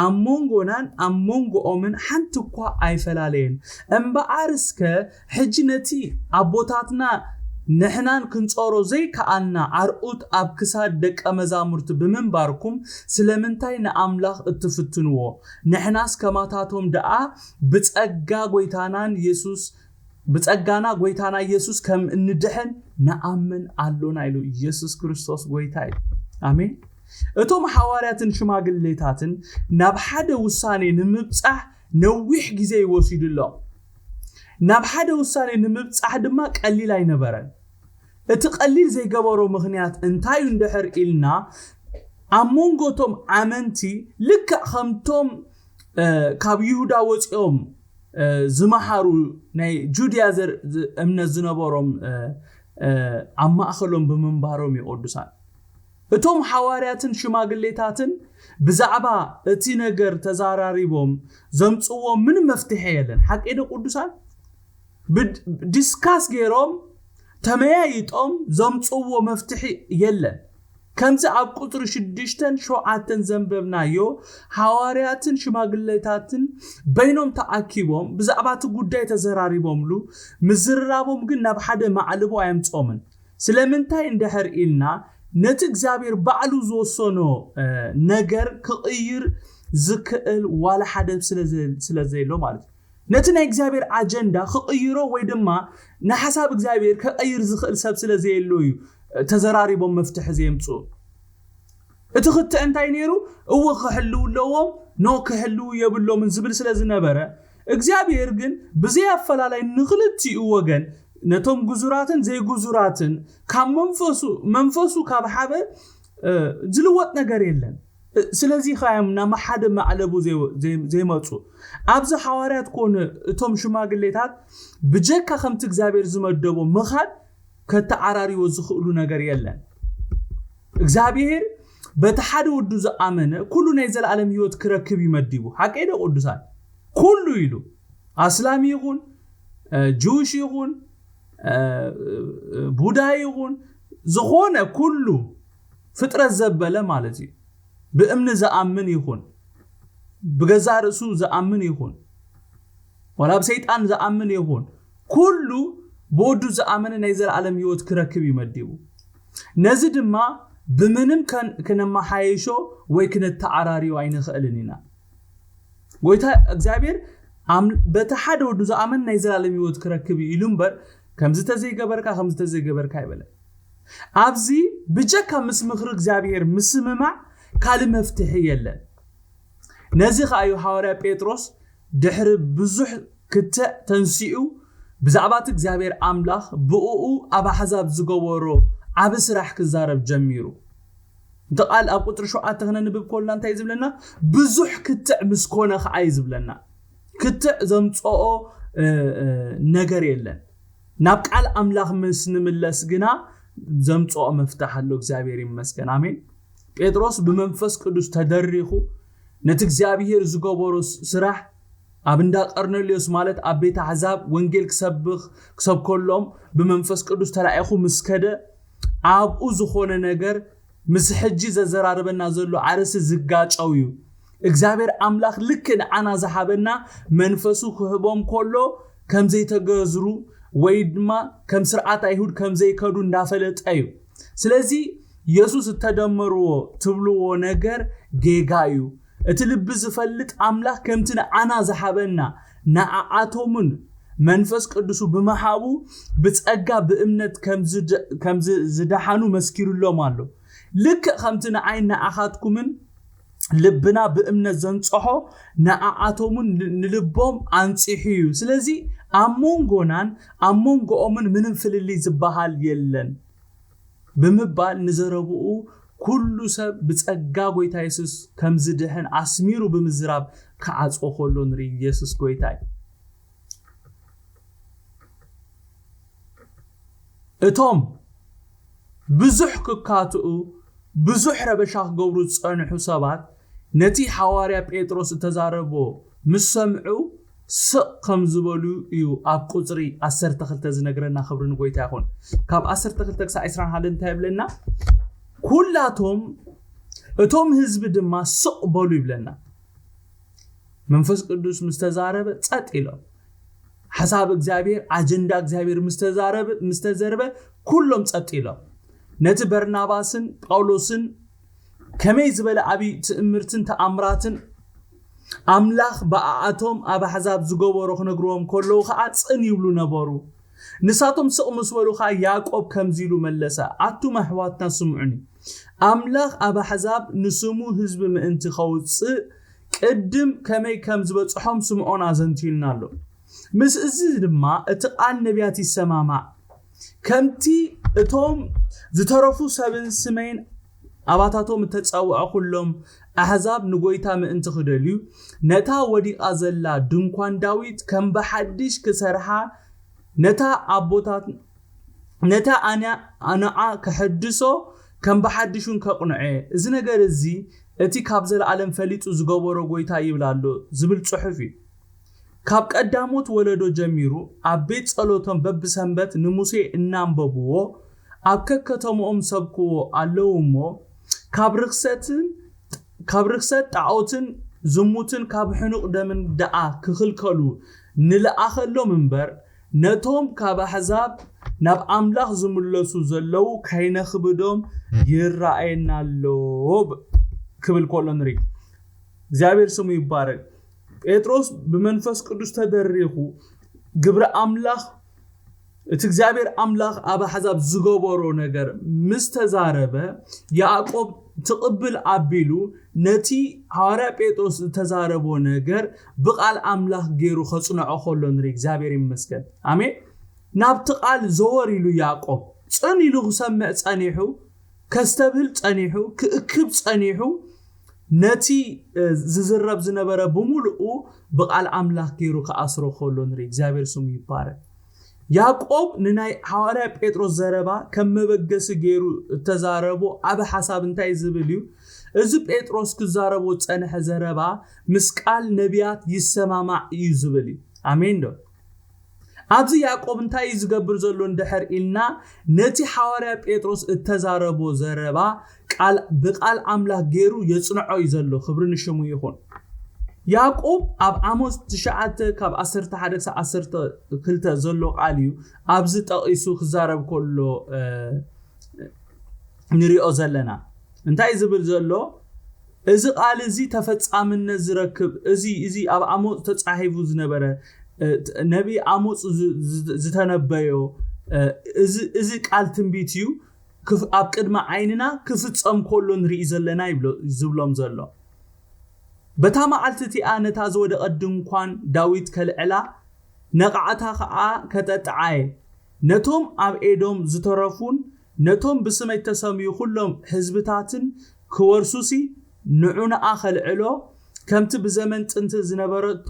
ኣብ መንጎናን ኣብ መንጎኦምን ሓንቲ እኳ ኣይፈላለየን። እምበኣር እስከ ሕጂ ነቲ ኣቦታትና ንሕናን ክንጾሮ ዘይከኣልና ኣርዑት ኣብ ክሳድ ደቀ መዛሙርቲ ብምንባርኩም ስለምንታይ ንኣምላኽ እትፍትንዎ? ንሕናስ ከማታቶም ደኣ ብጸጋ ጎይታናን የሱስ ብጸጋና ጎይታና ኢየሱስ ከም እንድሕን ንኣምን ኣሎና ኢሉ። ኢየሱስ ክርስቶስ ጎይታ እዩ። ኣሜን። እቶም ሓዋርያትን ሽማግሌታትን ናብ ሓደ ውሳኔ ንምብጻሕ ነዊሕ ግዜ ይወሲድሎም። ናብ ሓደ ውሳኔ ንምብጻሕ ድማ ቀሊል ኣይነበረን። እቲ ቀሊል ዘይገበሮ ምኽንያት እንታይ እዩ እንድሕር ኢልና፣ ኣብ መንጎ እቶም ኣመንቲ ልክዕ ከምቶም እ፣ ካብ ይሁዳ ወፂኦም እ፣ ዝመሃሩ ናይ ጁድያ ዘር ዝ- እምነት ዝነበሮም እ፣ እ፣ ኣብ ማእኸሎም ብምንባሮም እዩ። ቅዱሳን፣ እቶም ሓዋርያትን ሽማግሌታትን ብዛዕባ እቲ ነገር ተዘራሪቦም ዘምፅዎ ምንም መፍትሒ የለን። ሓቂ ዶ ቅዱሳን? ብድ- ዲስካስ ገይሮም ተመያይጦም ዘምፅዎ መፍትሒ የለን። ከምዚ ኣብ ቁፅሪ ሽዱሽተን ሸውዓተን ዘንበብናዮ፣ ሓዋርያትን ሽማግሌታትን በይኖም ተኣኪቦም ብዛዕባ እቲ ጉዳይ ተዘራሪቦምሉ። ምዝርራቦም ግን ናብ ሓደ ማዕልቦ ኣየምፅኦምን። ስለምንታይ እንድሕር ኢልና፣ ነቲ እግዚኣብሔር ባዕሉ ዝወሰኖ እ፣ ነገር ክቕይር ዝክእል ዋላ ሓደ ስለ ዘ- ስለ ዘየሎ ማለት እዩ። ነቲ ናይ እግዚኣብሔር ኣጀንዳ ክቕይሮ ወይ ድማ ንሓሳብ እግዚኣብሔር ከቐይር ዝኽእል ሰብ ስለ ዘየሎ እዩ እ፣ ተዘራሪቦም መፍትሒ ዘየምፅኡ። እቲ ክትዕ እንታይ ነይሩ? እወ ክሕልው ኣለዎም፣ ኖ ክሕልው የብሎምን ዝብል ስለ ዝነበረ፣ እግዚኣብሔር ግን ብዘይ ኣፈላላይ ንክልቲኡ ወገን፣ ነቶም ግዙራትን ዘይግዙራትን ካብ መንፈሱ መንፈሱ ካብ ሓበ እ፣ ዝልወጥ ነገር የለን። እ፣ ስለዚ ኸዓ እዮም ናብ ሓደ ማዕለቡ ዘይ- ዘይ- ዘይመፁ። ኣብዚ ሓዋርያት ኮነ እቶም ሽማግሌታት ብጀካ ከምቲ እግዚኣብሔር ዝመደቦ ምኻድ ከተዓራርዮ ዝኽእሉ ነገር የለን። እግዚኣብሔር በቲ ሓደ ወዱ ዝኣመነ ኩሉ ናይ ዘለኣለም ህይወት ክረክብ እዩ መዲቡ። ሓቀይ ዶ ቅዱሳን? ኩሉ ኢሉ፣ ኣስላም ይኹን እ፣ ጅውሽ ይኹን እ፣ ቡዳ ይኹን፣ ዝኾነ ኩሉ ፍጥረት ዘበለ ማለት እዩ። ብእምኒ ዝኣምን ይኹን፣ ብገዛ ርእሱ ዝኣምን ይኹን፣ ዋላ ብሰይጣን ዝኣምን ይኹን፣ ኩሉ ብወዱ ዝኣመነ ናይ ዘለኣለም ህይወት ክረክብ እዩ መዲቡ። ነዚ ድማ ብምንም ከን- ክነመሓየሾ ወይ ክነተዓራርዮ ኣይንኽእልን ኢና። ጎይታ እግዚኣብሔር ኣም- በቲ ሓደ ወዱ ዝኣምን ናይ ዘላለም ህይወት ክረክብ እዩ ኢሉ እምበር፣ ከምዚ ተዘይገበርካ ከምዚ ተዘይገበርካ ኣይበለን። ኣብዚ ብጀካ ምስ ምኽሪ እግዚኣብሔር ምስምማዕ ካልእ መፍትሒ የለን። ነዚ ከኣ እዩ ሓዋርያ ጴጥሮስ ድሕሪ ብዙሕ ክትዕ ተንሲኡ ብዛዕባ እቲ እግዚኣብሔር ኣምላኽ ብእኡ ኣብ ኣሕዛብ ዝገበሮ ዓቢ ስራሕ ክዛረብ ጀሚሩ። እቲ ቃል ኣብ ቁጽሪ ሸውዓተ ክነንብብ ከሎና እንታይ ዝብለና? ብዙሕ ክትዕ ምስ ኮነ ኸዓ እዩ ዝብለና። ክትዕ ዘምጽኦ ነገር የለን። ናብ ቃል ኣምላኽ ምስ ንምለስ ግና ዘምጽኦ መፍትሕ ኣሎ። እግዚኣብሔር ይመስገን። ኣሜን። ጴጥሮስ ብመንፈስ ቅዱስ ተደሪኹ ነቲ እግዚኣብሔር ዝገበሮ ስራሕ ኣብ እንዳ ቀርኔሌዎስ፣ ማለት ኣብ ቤት ኣሕዛብ ወንጌል ክሰብኽ ክሰብከሎም ብመንፈስ ቅዱስ ተላኢኹ ምስ ከደ፣ ኣብኡ ዝኾነ ነገር ምስ ሕጂ ዘዘራርበና ዘሎ ኣርእስቲ ዝጋጨው እዩ። እግዚኣብሔር ኣምላኽ ልክዕ ንዓና ዝሃበና መንፈሱ ክህቦም ከሎ ከም ዘይተገዝሩ ወይ ድማ ከም ስርዓት ኣይሁድ ከም ዘይከዱ እንዳፈለጠ እዩ። ስለዚ የሱስ እተደመርዎ ትብልዎ ነገር ጌጋ እዩ። እቲ ልቢ ዝፈልጥ ኣምላኽ ከምቲ ንዓና ዝሃበና ንዓኣቶምን መንፈስ ቅዱሱ ብምሃቡ ብጸጋ ብእምነት ከም ዝደሓኑ መስኪሩሎም ኣሎ። ልክዕ ከምቲ ንዓይ ንዓኻትኩምን ልብና ብእምነት ዘንጽሖ ንዓኣቶምን ንልቦም ኣንጺሑ እዩ። ስለዚ ኣብ መንጎናን ኣብ መንጎኦምን ምንም ፍልልይ ዝበሃል የለን ብምባል ንዘረብኡ ኩሉ ሰብ ብጸጋ ጎይታ የሱስ ከም ዝድሕን ኣስሚሩ ብምዝራብ ክዓጽዎ ከሎ ንርኢ። የሱስ ጎይታ እዩ። እቶም ብዙሕ ክካትኡ ብዙሕ ረበሻ ክገብሩ ዝጸንሑ ሰባት ነቲ ሓዋርያ ጴጥሮስ እተዛረቦ ምስ ሰምዑ ስቕ ከም ዝበሉ እዩ ኣብ ቁጽሪ ዓሰርተ ክልተ ዝነግረና። ክብሪ ንጎይታ ይኹን። ካብ ዓሰርተ ክልተ ክሳብ ዕስራን ሓደ እንታይ ይብለና? ኩላቶም እቶም ህዝቢ ድማ ስቕ በሉ ይብለና። መንፈስ ቅዱስ ምስ ተዛረበ ጸጥ ኢሎም። ሓሳብ እግዚኣብሔር፣ ኣጀንዳ እግዚኣብሔር ምስ ተዛረበ ምስ ተዘርበ ኩሎም ጸጥ ኢሎም። ነቲ በርናባስን ጳውሎስን ከመይ ዝበለ ዓብዪ ትእምርትን ተኣምራትን ኣምላኽ ብኣኣቶም ኣብ ኣሕዛብ ዝገበሮ ክነግርዎም ከለዉ ኸዓ ጽን ይብሉ ነበሩ። ንሳቶም ስቕ ምስ በሉ ኸዓ ያዕቆብ ከምዚ ኢሉ መለሰ፣ ኣቱም ኣሕዋትና ስምዑኒ። ኣምላኽ ኣብ ኣሕዛብ ንስሙ ህዝቢ ምእንቲ ኸውጽእ ቅድም ከመይ ከም ዝበጽሖም ስምዖን ኣዘንትዩልና ኣሎ። ምስ እዚ ድማ እቲ ቃል ነቢያት ይሰማማዕ። ከምቲ እቶም ዝተረፉ ሰብን ስመይን ኣባታቶም እተጸውዐ ኩሎም ኣሕዛብ ንጎይታ ምእንቲ ክደልዩ ነታ ወዲቓ ዘላ ድንኳን ዳዊት ከም ብሓድሽ ክሰርሓ ነታ ኣቦታት ነታ ኣነ ኣነዓ ክሕድሶ ከም ብሓድሽ እውን ከቕንዖ እየ። እዚ ነገር እዚ እቲ ካብ ዘለኣለም ፈሊጡ ዝገበሮ ጎይታ ይብል ኣሎ ዝብል ጽሑፍ እዩ። ካብ ቀዳሞት ወለዶ ጀሚሩ ኣብ ቤት ጸሎቶም በብሰንበት ንሙሴ እናንበብዎ ኣብ ከከተምኦም ሰብክዎ ኣለዉ እሞ ካብ ርክሰትን ካብ ርክሰት ጣዖትን ዝሙትን ካብ ሕኑቕ ደምን ደኣ ክኽልከሉ ንልኣኸሎም እምበር ነቶም ካብ ኣሕዛብ ናብ ኣምላኽ ዝምለሱ ዘለዉ ከይነኽብዶም ይረኣየና ኣሎ ክብል ከሎ ንርኢ። እግዚኣብሔር ስሙ ይባረክ። ጴጥሮስ ብመንፈስ ቅዱስ ተደሪኹ ግብሪ ኣምላኽ እቲ እግዚኣብሔር ኣምላኽ ኣብ ኣሕዛብ ዝገበሮ ነገር ምስ ተዛረበ ያዕቆብ ትቕብል ኣቢሉ ነቲ ሃዋርያ ጴጥሮስ ዝተዛረቦ ነገር ብቓል ኣምላኽ ገይሩ ከጽንዖ ከሎ ንርኢ። እግዚኣብሔር ይመስገን። ኣሜን። ናብቲ ቃል ዘወር ኢሉ ያዕቆብ ጽን ኢሉ ክሰምዕ ጸኒሑ፣ ከስተብህል ጸኒሑ፣ ክእክብ ጸኒሑ፣ ነቲ ዝዝረብ ዝነበረ ብምሉኡ ብቓል ኣምላኽ ገይሩ ክኣስሮ ከሎ ንርኢ። እግዚኣብሔር ስሙ ይባረክ። ያዕቆብ ንናይ ሃዋርያ ጴጥሮስ ዘረባ ከም መበገሲ ገይሩ እተዛረቦ ዓቢ ሓሳብ እንታይ ዝብል እዩ? እዚ ጴጥሮስ ክዛረቦ ዝጸንሐ ዘረባ ምስ ቃል ነቢያት ይሰማማዕ እዩ ዝብል እዩ። ኣሜን ዶ? ኣብዚ ያዕቆብ እንታይ እዩ ዝገብር ዘሎ እንድሕር ኢልና፣ ነቲ ሓዋርያ ጴጥሮስ እተዛረቦ ዘረባ ቃል ብቃል ኣምላኽ ገይሩ የጽንዖ እዩ ዘሎ። ክብሪ ንሽሙ ይኹን። ያዕቆብ ኣብ ዓሞጽ ትሽዓተ ካብ ዓሰርተ ሓደ ክሳብ ዓሰርተ ክልተ ዘሎ ቃል እዩ ኣብዚ ጠቒሱ ክዛረብ ከሎ ንሪኦ ዘለና። እንታይ ዝብል ዘሎ? እዚ ቃል እዚ ተፈጻምነት ዝረክብ፣ እዚ እዚ ኣብ ኣሞጽ ተጻሒፉ ዝነበረ ነቢ ኣሞጽ ዝተነበዮ እዚ ቃል ትንቢት እዩ። ኣብ ቅድሚ ዓይንና ክፍጸም ከሎ ንርኢ ዘለና ይብሎ ዝብሎም ዘሎ። በታ መዓልቲ እቲኣ ነታ ዝወደቐት ድንኳን ዳዊት ከልዕላ ነቓዕታ ኸኣ ከጠጥዓየ። ነቶም ኣብ ኤዶም ዝተረፉን ነቶም ብስመይ እተሰምዩ ኹሎም ህዝብታትን ክወርሱሲ፣ ንዑንኣ ኸልዕሎ፣ ከምቲ ብዘመን ጥንቲ ዝነበረቶ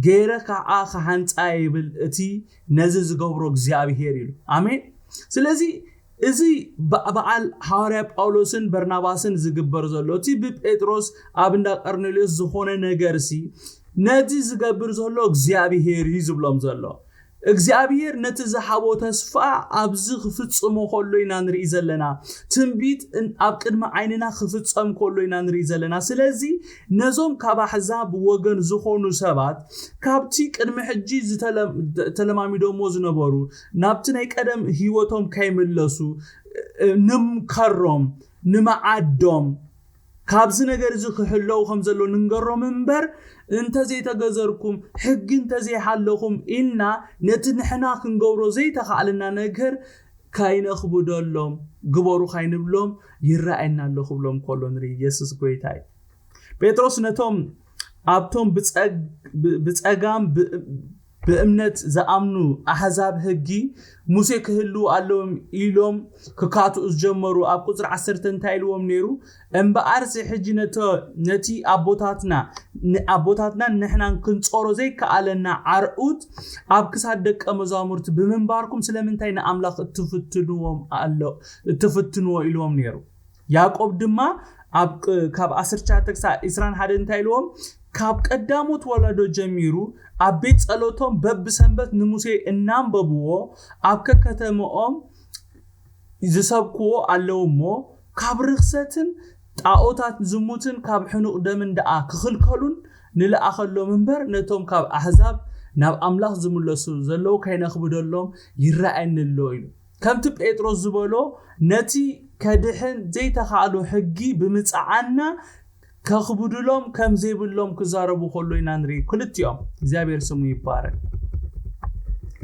ገይረ ኸኣ ክሃንጻ ይብል እቲ ነዚ ዝገብሮ እግዚኣብሄር ኢሉ። ኣሜን። ስለዚ እዚ ብ-፣ በዓል ሃዋርያ ጳውሎስን በርናባስን ዝግበር ዘሎ፣ እቲ ብጴጥሮስ ኣብ እንዳ ቀርኔሌዎስ ዝኾነ ነገርሲ፣ ነዚ ዝገብር ዘሎ እግዚኣብሄር እዩ ዝብሎም ዘሎ። እግዚኣብሄር ነቲ ዝሃቦ ተስፋ ኣብዚ ክፍጽሞ ከሎ ኢና ንርኢ ዘለና። ትንቢት እን-፣ ኣብ ቅድሚ ዓይንና ክፍጸም ከሎ ኢና ንርኢ ዘለና። ስለዚ ነዞም ካብ ኣሕዛብ ወገን ዝኾኑ ሰባት ካብቲ ቅድሚ ሕጂ ዝተለ-፣ ተለማሚዶሞ ዝነበሩ ናብቲ ናይ ቀደም ህይወቶም ከይምለሱ፣ ንምከሮም፣ ንመዓዶም፣ ካብዚ ነገር እዚ ክሕለዉ ከም ዘሎ ንንገሮም እምበር፣ እንተዘይተገዘርኩም፣ ሕጊ እንተዘይሃለኹም ኢልና ነቲ ንሕና ክንገብሮ ዘይተኻእለና ነገር ካይነኽብደሎም፣ ግበሩ ካይንብሎም፣ ይረኣየና ኣሎ ክብሎም ከሎ ንርኢ። ኢየሱስ ጎይታ እዩ። ጴጥሮስ ነቶም ኣብቶም ብጸግ-፣ ብ-፣ ብጸጋም ብ-፣ ብእምነት ዝኣምኑ ኣሕዛብ ሕጊ ሙሴ ክህልዉ ኣለዎም ኢሎም ክካትኡ ዝጀመሩ ኣብ ቁጽሪ ዓሰርተ እንታይ ኢልዎም ነይሩ? እምበኣርሲ ሕጂ ነቶ-፣ ነቲ ኣቦታትና፣ ን-፣ ኣቦታትናን ንሕናን ክንጾሮ ዘይከኣለና ዓርዑት ኣብ ክሳድ ደቀ መዛሙርቲ ብምንባርኩም ስለምንታይ ንኣምላኽ እትፍትንዎም ኣሎ፣ እትፍትንዎ ኢልዎም ነይሩ። ያዕቆብ ድማ ኣብ ቅ-፣ ካብ ዓሰርተ ትሽዓተ ክሳብ ዕስራን ሓደን እንታይ ኢልዎም? ካብ ቀዳሞት ወለዶ ጀሚሩ ኣብ ቤት ጸሎቶም በብሰንበት ንሙሴ እናንበብዎ ኣብ ከከተምኦም ዝሰብክዎ ኣለዉ እሞ፣ ካብ ርኽሰትን ጣኦታት ዝሙትን ካብ ሕኑቕ ደምን ደኣ ክኽልከሉን ንለኣኸሎም እምበር፣ ነቶም ካብ ኣሕዛብ ናብ ኣምላኽ ዝምለሱ ዘለዉ ከይነኽብደሎም ይረኣየኒ ኣሎ ኢሉ። ከምቲ ጴጥሮስ ዝበሎ፣ ነቲ ከድሕን ዘይተኻእሎ ሕጊ ብምጽዓና ከኽብድሎም ከም ዘይብሎም ክዛረቡ ከሎ ኢና ንርኢ። ክልቲኦም፣ እግዚኣብሔር ስሙ ይባረክ።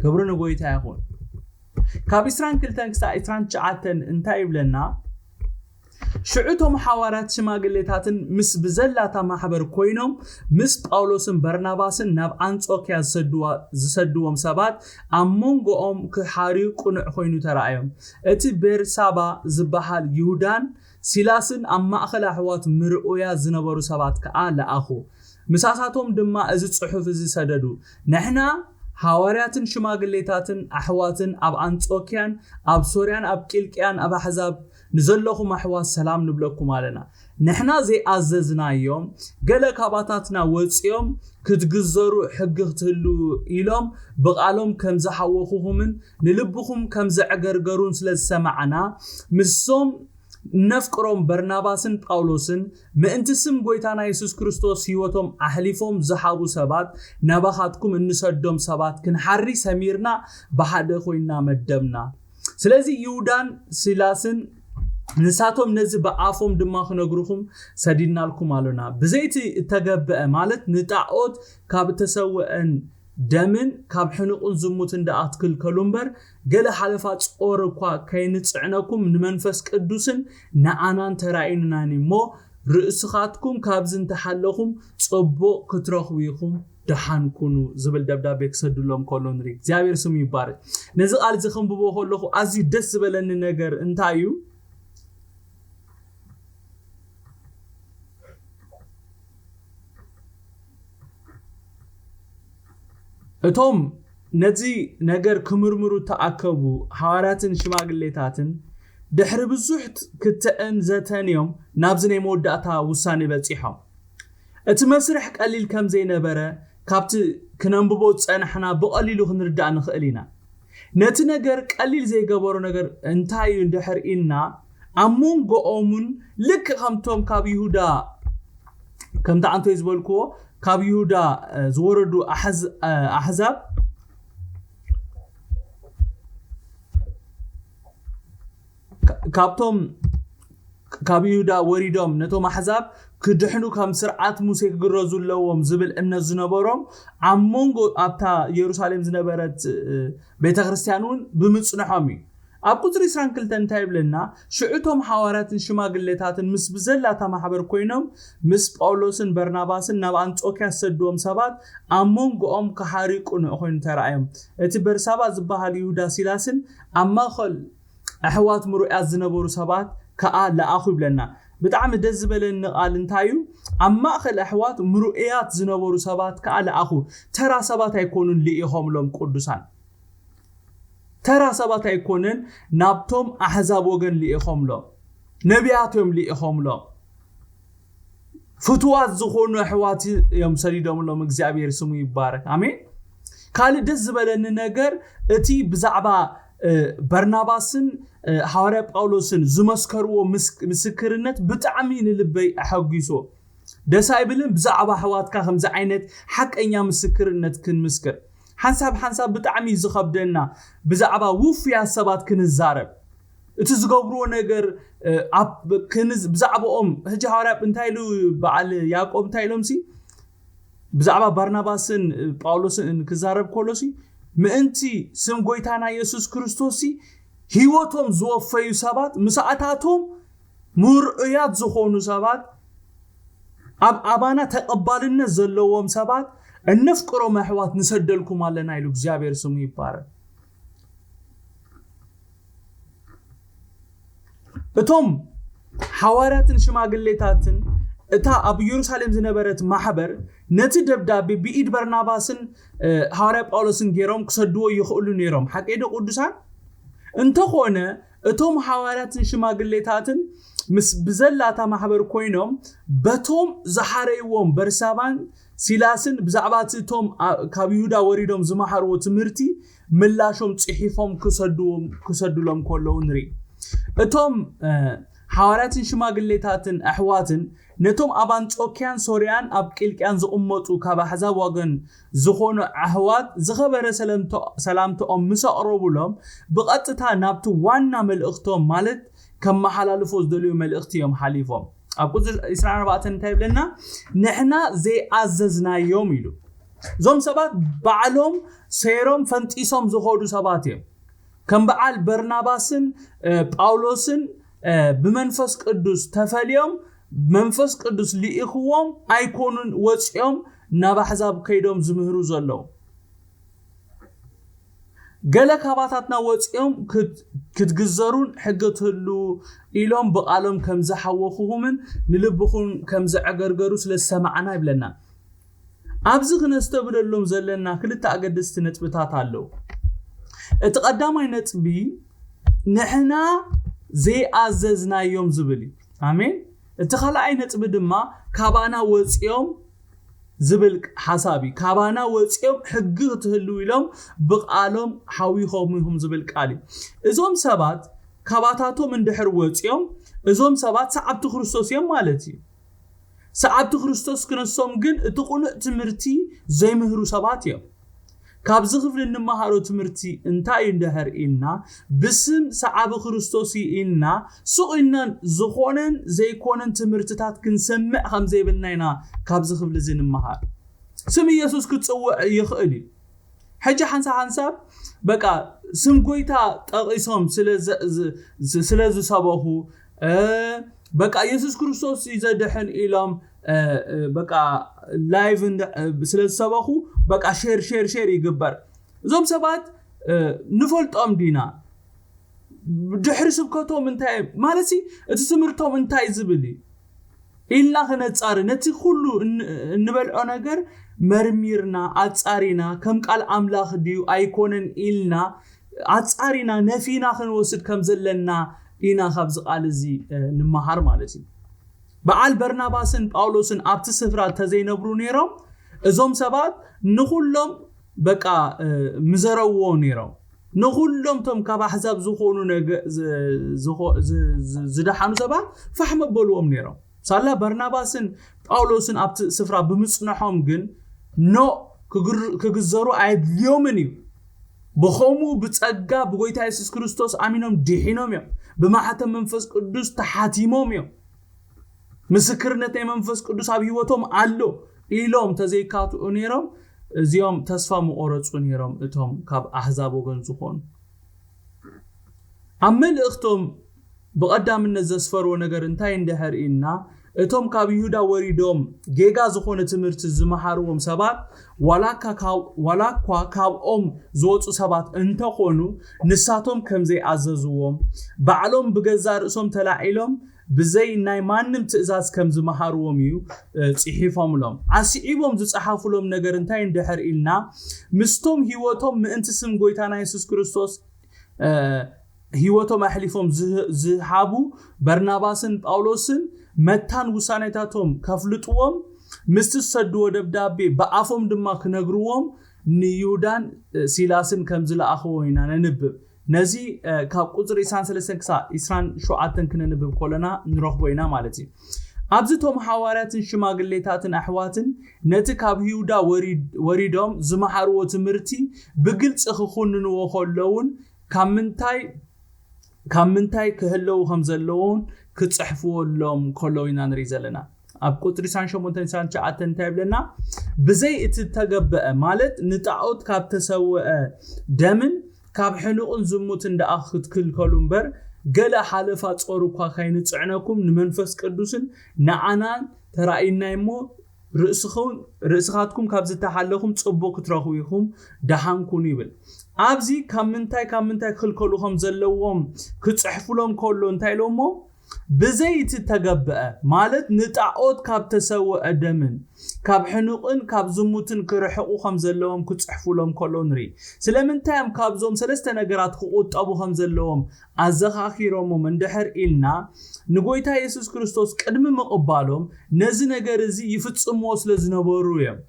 ክብሪ ንጎይታ ይኹን። ካብ ዕስራን ክልተን ክሳብ ዕስራን ትሽዓተን እንታይ ይብለና? ሽዑ እቶም ሓዋርያት ሽማግሌታትን ምስ ብዘላታ ማሕበር ኮይኖም ምስ ጳውሎስን በርናባስን ናብ ኣንጾክያ ዝሰድዋ-፣ ዝሰድዎም ሰባት ኣብ መንጎኦም ክሓርዩ ቅኑዕ ኮይኑ ተራእዮም። እቲ ቤርሳባ ዝበሃል ይሁዳን ሲላስን ኣብ ማእከል ኣሕዋት ምርኡያ ዝነበሩ ሰባት ከኣ ለኣኹ። ምሳሳቶም ድማ እዚ ጽሑፍ እዚ ሰደዱ። ንሕና ሓዋርያትን ሽማግሌታትን ኣሕዋትን ኣብ ኣንጾክያን ኣብ ሶርያን ኣብ ቂልቅያን ኣብ ኣሕዛብ ንዘለኹም ኣሕዋት ሰላም ንብለኩም ኣለና። ንሕና ዘይኣዘዝናዮም ገለ ካባታትና ወጺኦም ክትግዘሩ ሕጊ ክትህልዉ ኢሎም ብቓሎም ከም ዝሓወኹኹምን ንልብኹም ከም ዘዕገርገሩን ስለ ዝሰማዕና፣ ምስዞም እነፍቅሮም በርናባስን ጳውሎስን ምእንቲ ስም ጎይታና የሱስ ክርስቶስ ህይወቶም ኣሕሊፎም ዝሃቡ ሰባት ናባኻትኩም እንሰዶም ሰባት ክንሓሪ ሰሚርና ብሓደ ኮይንና መደብና። ስለዚ ይሁዳን ሲላስን ንሳቶም ነዚ ብኣፎም ድማ ክነግሩኹም ሰዲድናልኩም ኣሎና። ብዘይቲ እተገብአ ማለት ንጣዖት ካብ እተሰውአን ደምን ካብ ሕኑቕን ዝሙትን ደኣ ክትክልከሉ እምበር፣ ገለ ሓለፋ ጾር እኳ ከይንጽዕነኩም ንመንፈስ ቅዱስን ንኣናን ተራእዩናን እሞ፣ ርእስኻትኩም ካብዚ እንተሓለኹም ጽቡቕ ክትረኽቡ ኢኹም፣ ደሓን ኩኑ ዝብል ደብዳቤ ክሰድሎም ከሎ ንርኢ። እግዚኣብሔር ስሙ ይባረክ። ነዚ ቃል እዚ ከንብቦ ከለኹ ኣዝዩ ደስ ዝበለኒ ነገር እንታይ እዩ? እቶም ነዚ ነገር ክምርምሩ እተኣከቡ ሃዋርያትን ሽማግሌታትን ድሕሪ ብዙሕ ክትዕን ዘተን እዮም ናብዚ ናይ መወዳእታ ውሳኔ በጺሖም። እቲ መስርሕ ቀሊል ከም ዘይነበረ ካብቲ ክነንብቦ ዝጸናሕና ብቐሊሉ ክንርዳእ ንኽእል ኢና። ነቲ ነገር ቀሊል ዘይገበሮ ነገር እንታይ እዩ እንድሕር ኢልና፣ ኣብ መንጎኦምን ልክዕ ከምቶም ካብ ይሁዳ፣ ከምቲ ኣንቶይ ዝበልክዎ፣ ካብ ይሁዳ፣ እ፣ ዝወረዱ ኣሕዝ-፣ እ፣ ኣሕዛብ፣ ካ-፣ ካብቶም ካብ ይሁዳ ወሪዶም ነቶም ኣሕዛብ ክድሕኑ ከም ስርዓት ሙሴ ክግረዙ ኣለዎም ዝብል እምነት ዝነበሮም ኣብ መንጎ ኣብታ የሩሳሌም ዝነበረት፣ እ፣ ቤተ ክርስቲያን እውን ብምጽንሖም እዩ። ኣብ ቁፅሪ ዕስራን ክልተን እንታይ ይብለና? ሽዑ እቶም ሓዋርያትን ሽማግሌታትን ምስ ብዘላታ ማሕበር ኮይኖም ምስ ጳውሎስን በርናባስን ናብ ኣንጾኪያ ዝሰድዎም ሰባት ኣብ መንጎኦም ክሓሪቁ ንዑ ኮይኑ ተራእዮም። እቲ በርሳባ ዝበሃል ይሁዳ ሲላስን ኣብ ማእኸል ኣሕዋት ምሩያት ዝነበሩ ሰባት ከዓ ለኣኹ ይብለና። ብጣዕሚ ደስ ዝበለኒ ቃል እንታይ እዩ? ኣብ ማእኸል ኣሕዋት ምሩያት ዝነበሩ ሰባት ከዓ ለኣኹ። ተራ ሰባት ኣይኮኑን ልኢኾምሎም ቅዱሳን። ተራ ሰባት ኣይኮነን፣ ናብቶም ኣሕዛብ ወገን ልኢኾምሎም። ነቢያት እዮም ልኢኾምሎም። ፍትዋት ዝኾኑ ኣሕዋት እዮም ሰዲዶምሎም። እግዚኣብሔር ስሙ ይባረክ። ኣሜን። ካልእ ደስ ዝበለኒ ነገር እቲ ብዛዕባ በርናባስን ሃዋርያ ጳውሎስን ዝመስከርዎ ምስክርነት ብጣዕሚ ንልበይ ኣሐጒሶ። ደስ ኣይብልን? ብዛዕባ ኣሕዋትካ ከምዚ ዓይነት ሓቀኛ ምስክርነት ክንምስክር ሓንሳብ ሓንሳብ ብጣዕሚ እዩ ዝኸብደና። ብዛዕባ ውፍያት ሰባት ክንዛረብ እቲ ዝገብርዎ ነገር ብዛዕባኦም ሕጂ ሃዋርያ እንታይ ኢሉ በዓል ያዕቆብ እንታይ ኢሎም ሲ ብዛዕባ ባርናባስን ጳውሎስን ክዛረብ ከሎ ሲ ምእንቲ ስም ጎይታና የሱስ ክርስቶስ ሲ ህይወቶም ዝወፈዩ ሰባት ምሳእታቶም ምርዑያት ዝኾኑ ሰባት ኣብ ኣባና ተቐባልነት ዘለዎም ሰባት እነፍቅሮም ኣሕዋት ንሰደልኩም ኣለና ኢሉ እግዚኣብሔር ስሙ ይባረክ። እቶም ሓዋርያትን ሽማግሌታትን እታ ኣብ ኢየሩሳሌም ዝነበረት ማሕበር ነቲ ደብዳቤ ብኢድ በርናባስን ሃዋርያ ጳውሎስን ገይሮም ክሰድዎ ይኽእሉ ነይሮም። ሓቀይ ዶ ቅዱሳን? እንተኾነ እቶም ሓዋርያትን ሽማግሌታትን ምስ ብዘላታ ማሕበር ኮይኖም በቶም ዝሓረይዎም በርሳባን ሲላስን ብዛዕባ እቲ እቶም ካብ ይሁዳ ወሪዶም ዝመሃርዎ ትምህርቲ ምላሾም ጽሒፎም ክሰዱሎም ከለዉ ንርኢ። እቶም ሓዋርያትን ሽማግሌታትን ኣሕዋትን ነቶም ኣብ ኣንጾኪያን ሶርያን ኣብ ቂልቅያን ዝቕመጡ ካብ ኣሕዛብ ወገን ዝኾኑ ኣሕዋት ዝኸበረ ሰላምታኦም ምስ ኣቕረቡሎም ብቐጥታ ናብቲ ዋና መልእኽቶም ማለት ከመሓላልፎ ዝደልዩ መልእኽቲ እዮም ሓሊፎም። ኣብ ቁፅሪ ዕስራን ኣርባዕተን እንታይ ይብለና? ንሕና ዘይኣዘዝናዮም ኢሉ። እዞም ሰባት ባዕሎም ሰይሮም ፈንጢሶም ዝኸዱ ሰባት እዮም። ከም በዓል በርናባስን ጳውሎስን ብመንፈስ ቅዱስ ተፈልዮም መንፈስ ቅዱስ ልኢኽዎም ኣይኮኑን ወፂኦም ናብ ኣሕዛብ ከይዶም ዝምህሩ ዘለዉ። ገለ ካባታትና ወፂኦም ክትግዘሩን ሕጊ ትህሉ ኢሎም ብቓሎም ከም ዝሓወኹኹምን ንልብኹም ከም ዘዕገርገሩ ስለ ዝሰማዕና ይብለና። ኣብዚ ክነስተብለሎም ዘለና ክልተ ኣገደስቲ ነጥብታት ኣለዉ። እቲ ቀዳማይ ነጥቢ ንሕና ዘይኣዘዝናዮም ዝብል እዩ። ኣሜን። እቲ ካልኣይ ነጥቢ ድማ ካባና ወፂኦም ዝብል ሓሳብ እዩ። ካባና ወፂኦም ሕጊ ክትህልው ኢሎም ብቃሎም ሓዊኾም ኢኹም ዝብል ቃል እዩ። እዞም ሰባት ካባታቶም እንድሕር ወፂኦም እዞም ሰባት ሰዓብቲ ክርስቶስ እዮም ማለት እዩ። ሰዓብቲ ክርስቶስ ክነሶም ግን እቲ ቅኑዕ ትምህርቲ ዘይምህሩ ሰባት እዮም። ካብዚ ክፍሊ እንመሃሮ ትምህርቲ እንታይ እዩ እንድሕር ኢልና ብስም ሰዓቢ ክርስቶስ እዩ ኢልና ሱቕ ኢልና ዝኾነን ዘይኮነን ትምህርትታት ክንሰምዕ ከም ዘይብልና ኢና ካብዚ ክፍሊ እዚ ንምሃር። ስም ኢየሱስ ክጽውዕ ይኽእል እዩ። ሕጂ ሓንሳብ ሓንሳብ በቃ ስም ጎይታ ጠቒሶም ስለ ዝሰበኹ በቃ ኢየሱስ ክርስቶስ እዩ ዘድሕን ኢሎም በቃ ላይቭ ስለ ዝሰበኹ በቃ ሼር ሼር ሼር ይግበር። እዞም ሰባት ንፈልጦም ዲና? ድሕሪ ስብከቶም እንታይ ማለት እቲ ትምህርቶም እንታይ ዝብል እዩ ኢልና ክነጻሪ ነቲ ኩሉ እንበልዖ ነገር መርሚርና ኣጻሪና ከም ቃል ኣምላኽ ድዩ ኣይኮነን ኢልና ኣጻሪና ነፊና ክንወስድ ከም ዘለና ኢና ካብዚ ቃል እዚ ንምሃር ማለት እዩ። በዓል በርናባስን ጳውሎስን ኣብቲ ስፍራ እንተዘይነብሩ ነይሮም እዞም ሰባት ንኹሎም በቃ ምዘረዎ ነይሮም። ንኹሎም ቶም ካብ ኣሕዛብ ዝኾኑ ዝደሓኑ ሰባት ፋሕ መበልዎም ነይሮም። ሳላ በርናባስን ጳውሎስን ኣብቲ ስፍራ ብምጽንሖም ግን ኖ ክግዘሩ ኣየድልዮምን እዩ። ብኸምኡ ብጸጋ ብጎይታ የሱስ ክርስቶስ ኣሚኖም ድሒኖም እዮም። ብማሕተም መንፈስ ቅዱስ ተሓቲሞም እዮም። ምስክርነት ናይ መንፈስ ቅዱስ ኣብ ህይወቶም ኣሎ ኢሎም ተዘይካትዑ ነይሮም እዚኦም ተስፋ ምቆረጹ ነይሮም። እቶም ካብ ኣህዛብ ወገን ዝኾኑ ኣብ መልእኽቶም ብቐዳምነት ዘስፈርዎ ነገር እንታይ እንድሕር ኢልና፣ እቶም ካብ ይሁዳ ወሪዶም ጌጋ ዝኾነ ትምህርቲ ዝመሃርዎም ሰባት ዋላ እኳ ካብ- ዋላ እኳ ካብኦም ዝወፁ ሰባት እንተኾኑ፣ ንሳቶም ከም ዘይኣዘዝዎም፣ ባዕሎም ብገዛ ርእሶም ተላዒሎም ብዘይ ናይ ማንም ትእዛዝ ከም ዝመሃርዎም እዩ ጽሒፎምሎም። ኣስዒቦም ዝጸሓፉሎም ነገር እንታይ እንድሕር ኢልና፣ ምስቶም ህይወቶም ምእንቲ ስም ጎይታና የሱስ ክርስቶስ ህይወቶም ኣሕሊፎም ዝሃቡ በርናባስን ጳውሎስን መታን ውሳኔታቶም ከፍልጥዎም፣ ምስቲ ዝሰድዎ ደብዳቤ ብኣፎም ድማ ክነግርዎም ንይሁዳን ሲላስን ከም ዝለኣኽዎ ኢና ነንብብ። ነዚ ካብ ቁፅሪ ዕስራን ሰለስተን ክሳብ ዕስራን ሸውዓተን ክነንብብ ከለና ንረኽቦ ኢና ማለት እዩ። ኣብዚ እቶም ሓዋርያትን ሽማግሌታትን ኣሕዋትን ነቲ ካብ ይሁዳ ወሪዶም ዝመሃርዎ ትምህርቲ ብግልፂ ክኹንንዎ ከለውን ካብ ምንታይ ካብ ምንታይ ክህለዉ ከም ዘለዎም ክፅሕፍወሎም ከለዉ ኢና ንርኢ ዘለና። ኣብ ቁፅሪ ዕስራን ሸሞንተን ዕስራን ትሽዓተን እንታይ ይብለና? ብዘይ እቲ ተገበአ ማለት ንጣዖት ካብ ተሰወአ ደምን ካብ ሕኑቕን ዝሙትን ደኣ ክትክልከሉ እምበር፣ ገለ ሓለፋ ጾር እኳ ከይንጽዕነኩም ንመንፈስ ቅዱስን ንዓናን ተራእዩና እሞ፣ ርእስኻትኩም ካብ ዝተሓለኹም ጽቡቕ ክትረኽቡ ኢኹም፣ ደሓን ኩኑ ይብል። ኣብዚ ካብ ምንታይ ካብ ምንታይ ክኽልከሉ ከም ዘለዎም ክጽሕፉሎም ከሎ እንታይ ኢሎሞ? ብዘይቲ ተገብአ ማለት ንጣዖት ካብ ተሰውአ ደምን ካብ ሕኑቕን ካብ ዝሙትን ክርሕቑ ከም ዘለዎም ክጽሕፉሎም ከሎ ንርኢ። ስለምንታይ እዮም ካብዞም ሰለስተ ነገራት ክቑጠቡ ከም ዘለዎም ኣዘኻኺሮሞም እንድሕር ኢልና፣ ንጎይታ የሱስ ክርስቶስ ቅድሚ ምቕባሎም ነዚ ነገር እዚ ይፍጽምዎ ስለ ዝነበሩ እዮም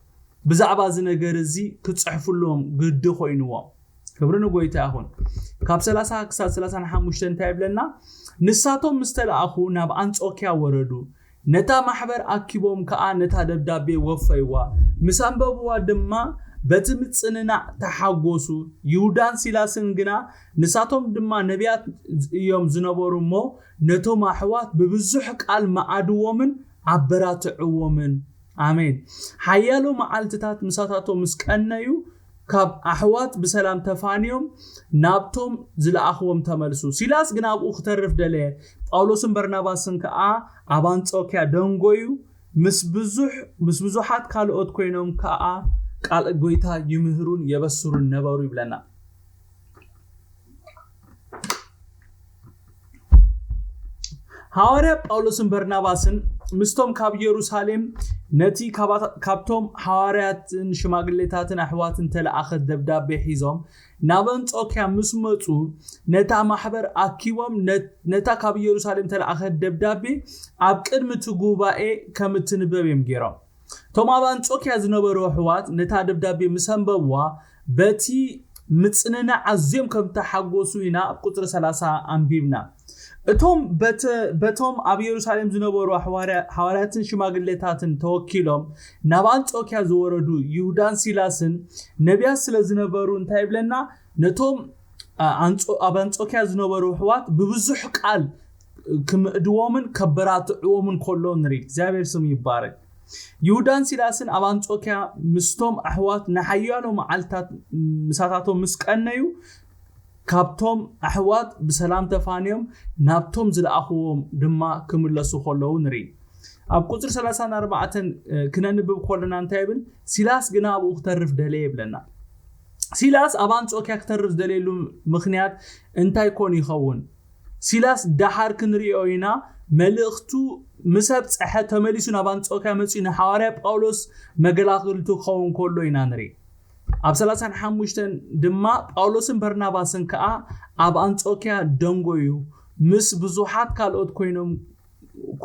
ብዛዕባ እዚ ነገር እዚ ክጽሕፉሎም ግዲ ኮይንዎም። ክብሪ ንጎይታ ይኹን። ካብ ሰላሳ ክሳብ ሰላሳን ሓሙሽተን እንታይ ይብለና? ንሳቶም ምስ ተለኣኹ ናብ ኣንጾኪያ ወረዱ። ነታ ማሕበር ኣኪቦም ከኣ ነታ ደብዳቤ ወፈይዋ። ምስ ኣንበብዋ ድማ በቲ ምጽንናዕ ተሓጎሱ። ይሁዳን ሲላስን ግና ንሳቶም ድማ ነቢያት እዮም ዝነበሩ እሞ ነቶም ኣሕዋት ብብዙሕ ቃል መዓድዎምን ኣበራትዕዎምን። ኣሜን። ሓያሎ መዓልትታት ምሳታቶም ምስ ቀነዩ ካብ ኣሕዋት ብሰላም ተፋንዮም ናብቶም ዝለኣኽዎም ተመልሱ። ሲላስ ግን ኣብኡ ክተርፍ ደለየ። ጳውሎስን በርናባስን ከኣ ኣብ ኣንጾኪያ ደንጎዩ ምስ ብዙሕ ምስ ብዙሓት ካልኦት ኮይኖም ከኣ ቃል ጎይታ ይምህሩን የበስሩን ነበሩ ይብለና። ሃዋርያ ጳውሎስን በርናባስን ምስቶም ካብ ኢየሩሳሌም ነቲ ካብቶም ሃዋርያትን ሽማግሌታትን ኣሕዋትን ተለኣኸት ደብዳቤ ሒዞም ናብ ኣንጾኪያ ምስ መጹ፣ ነታ ማሕበር ኣኪቦም ነታ ካብ ኢየሩሳሌም ተለኣኸት ደብዳቤ ኣብ ቅድሚ እቲ ጉባኤ ከም እትንበብ እዮም ገይሮም። እቶም ኣብ ኣንጾኪያ ዝነበሩ ኣሕዋት ነታ ደብዳቤ ምስ ኣንበብዋ በቲ ምጽንናዕ ኣዝዮም ከም ተሓጎሱ ኢና ኣብ ቁጽሪ ሰላሳ ኣንቢብና። እቶም በቶም ኣብ የሩሳሌም ዝነበሩ ሓዋርያትን ሽማግሌታትን ተወኪሎም ናብ ኣንጾኪያ ዝወረዱ ይሁዳን ሲላስን ነቢያት ስለ ዝነበሩ እንታይ ይብለና? ነቶም ኣብ ኣንጾኪያ ዝነበሩ ኣሕዋት ብብዙሕ ቃል ክምእድዎምን ከበራትዕዎምን ከሎ ንርኢ። እግዚኣብሔር ስም ይባረክ። ይሁዳን ሲላስን ኣብ ኣንጾኪያ ምስቶም ኣሕዋት ንሓያሎ መዓልታት ምሳታቶም ምስ ቀነዩ፣ ካብቶም ኣሕዋት ብሰላም ተፋንዮም ናብቶም ዝለኣኽዎም ድማ ክምለሱ ከለዉ ንርኢ። ኣብ ቁፅሪ ሰላሳን ኣርባዕተን ክነንብብ ከለና እንታይ ይብል? ሲላስ ግና ኣብኡ ክተርፍ ደለየ ይብለና። ሲላስ ኣብ ኣንጾኪያ ክተርፍ ዝደለየሉ ምኽንያት እንታይ ኮን ይኸውን? ሲላስ ደሓር ክንሪኦ ኢና። መልእኽቱ ምስ ኣብጽሐ ተመሊሱ ናብ ኣንጾኪያ መጺኡ ንሓዋርያ ጳውሎስ መገላግልቱ ክኸውን ከሎ ኢና ንርኢ። ኣብ ሰላሳን ሓሙሽተን ድማ ጳውሎስን በርናባስን ከኣ ኣብ ኣንጾኪያ ደንጎዩ ምስ ብዙሓት ካልኦት ኮይኖም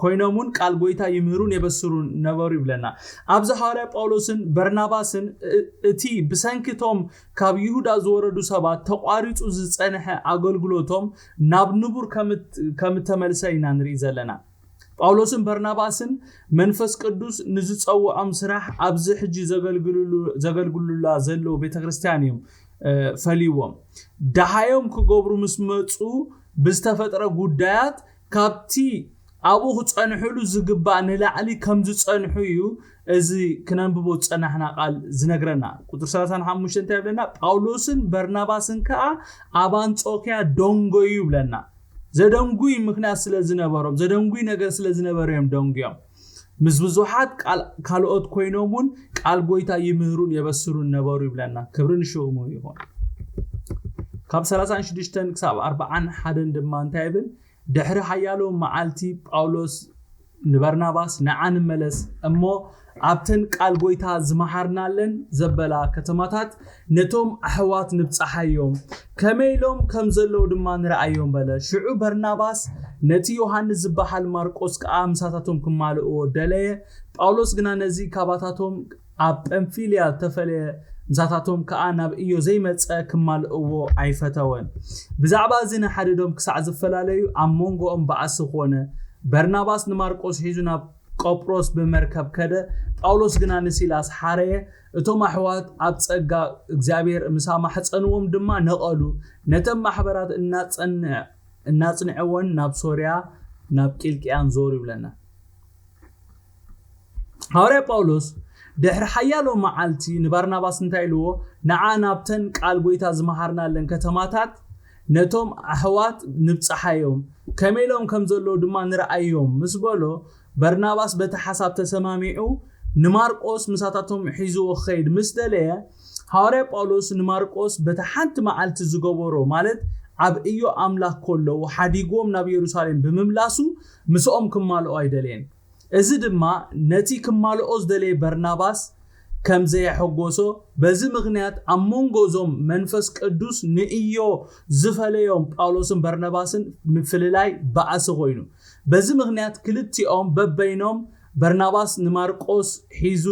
ኮይኖም እውን ቃል ጎይታ ይምህሩን የበስሩን ነበሩ ይብለና። ኣብዚ ሃዋርያ ጳውሎስን በርናባስን እቲ ብሰንኪ እቶም ካብ ይሁዳ ዝወረዱ ሰባት ተቋሪጹ ዝጸንሐ ኣገልግሎቶም ናብ ንቡር ከም እተመልሰ ኢና ንርኢ ዘለና። ጳውሎስን በርናባስን መንፈስ ቅዱስ ንዝጸውዖም ስራሕ ኣብዚ ሕጂ ዘገልግሉላ ዘለዉ ቤተ ክርስቲያን እዮም ፈልይዎም። ደሃዮም ክገብሩ ምስ መጹ ብዝተፈጥረ ጉዳያት ካብቲ ኣብኡ ክጸንሕሉ ዝግባእ ንላዕሊ ከም ዝጸንሑ እዩ እዚ ክነንብቦ ዝጸናሕና ቃል ዝነግረና። ቁጽሪ ሰላሳን ሓሙሽተን እንታይ ይብለና? ጳውሎስን በርናባስን ከኣ ኣብ ኣንጾክያ ደንጎዩ ይብለና። ዘደንጉይ ምኽንያት ስለ ዝነበሮም፣ ዘደንጉይ ነገር ስለ ዝነበረ እዮም ደንጉዮም። ምስ ብዙሓት ካልኦት ኮይኖም እውን ቃል ጎይታ ይምህሩን የበስሩን ነበሩ ይብለና። ክብሪ ንሽሙ ይኹን። ካብ ሰላሳን ሽዱሽተን ክሳብ ኣርባዓን ሓደን ድማ እንታይ ይብል? ድሕሪ ሓያሎ መዓልቲ ጳውሎስ ንበርናባስ፣ ንዓ ንመለስ እሞ ኣብተን ቃል ጎይታ ዝመሃርናለን ዘበላ ከተማታት ነቶም ኣሕዋት ንብጽሓዮም፣ ከመይ ኢሎም ከም ዘለዉ ድማ ንረኣዮም በለ። ሽዑ በርናባስ ነቲ ዮሃንስ ዝበሃል ማርቆስ ከኣ ምሳታቶም ክማልእዎ ደለየ። ጳውሎስ ግና ነዚ ካባታቶም ኣብ ጳምፊልያ ዝተፈለየ፣ ምሳታቶም ከኣ ናብ ኢዮ ዘይመጸ ክማልእዎ ኣይፈተወን። ብዛዕባ እዚ ንሓድዶም ክሳዕ ዝፈላለዩ ኣብ መንጎኦም ባእሲ ኮነ። በርናባስ ንማርቆስ ሒዙ ናብ ቆጵሮስ ብመርከብ ከደ። ጳውሎስ ግና ንሲላስ ሓረየ። እቶም ኣሕዋት ኣብ ጸጋ እግዚኣብሔር ምስ ኣማሕጸንዎም ድማ ነቐሉ። ነተን ማሕበራት እናጸንዐ እናጽንዐወን ናብ ሶርያ ናብ ቂልቅያን ዞሩ ይብለና። ሃዋርያ ጳውሎስ ድሕሪ ሓያሎ መዓልቲ ንባርናባስ እንታይ ኢልዎ? ንዓ ናብተን ቃል ጎይታ ዝመሃርናለን ከተማታት ነቶም ኣሕዋት ንብጽሓዮም፣ ከመይ ኢሎም ከም ዘለዉ ድማ ንርኣዮም ምስ በሎ፣ በርናባስ በቲ ሓሳብ ተሰማሚዑ ንማርቆስ ምሳታቶም ሒዝዎ ክኸይድ ምስ ደለየ፣ ሃዋርያ ጳውሎስ ንማርቆስ በታ ሓንቲ መዓልቲ ዝገበሮ፣ ማለት ኣብ እዮ ኣምላኽ ከለዉ ሓዲግዎም ናብ የሩሳሌም ብምምላሱ ምስኦም ክማልኦ ኣይደለየን። እዚ ድማ ነቲ ክማልኦ ዝደለየ በርናባስ ከም ዘየሐጎሶ፣ በዚ ምኽንያት ኣብ መንጎ እዞም መንፈስ ቅዱስ ንእዮ ዝፈለዮም ጳውሎስን በርናባስን ምፍልላይ ባእሲ ኮይኑ። በዚ ምኽንያት ክልቲኦም በበይኖም፣ በርናባስ ንማርቆስ ሒዙ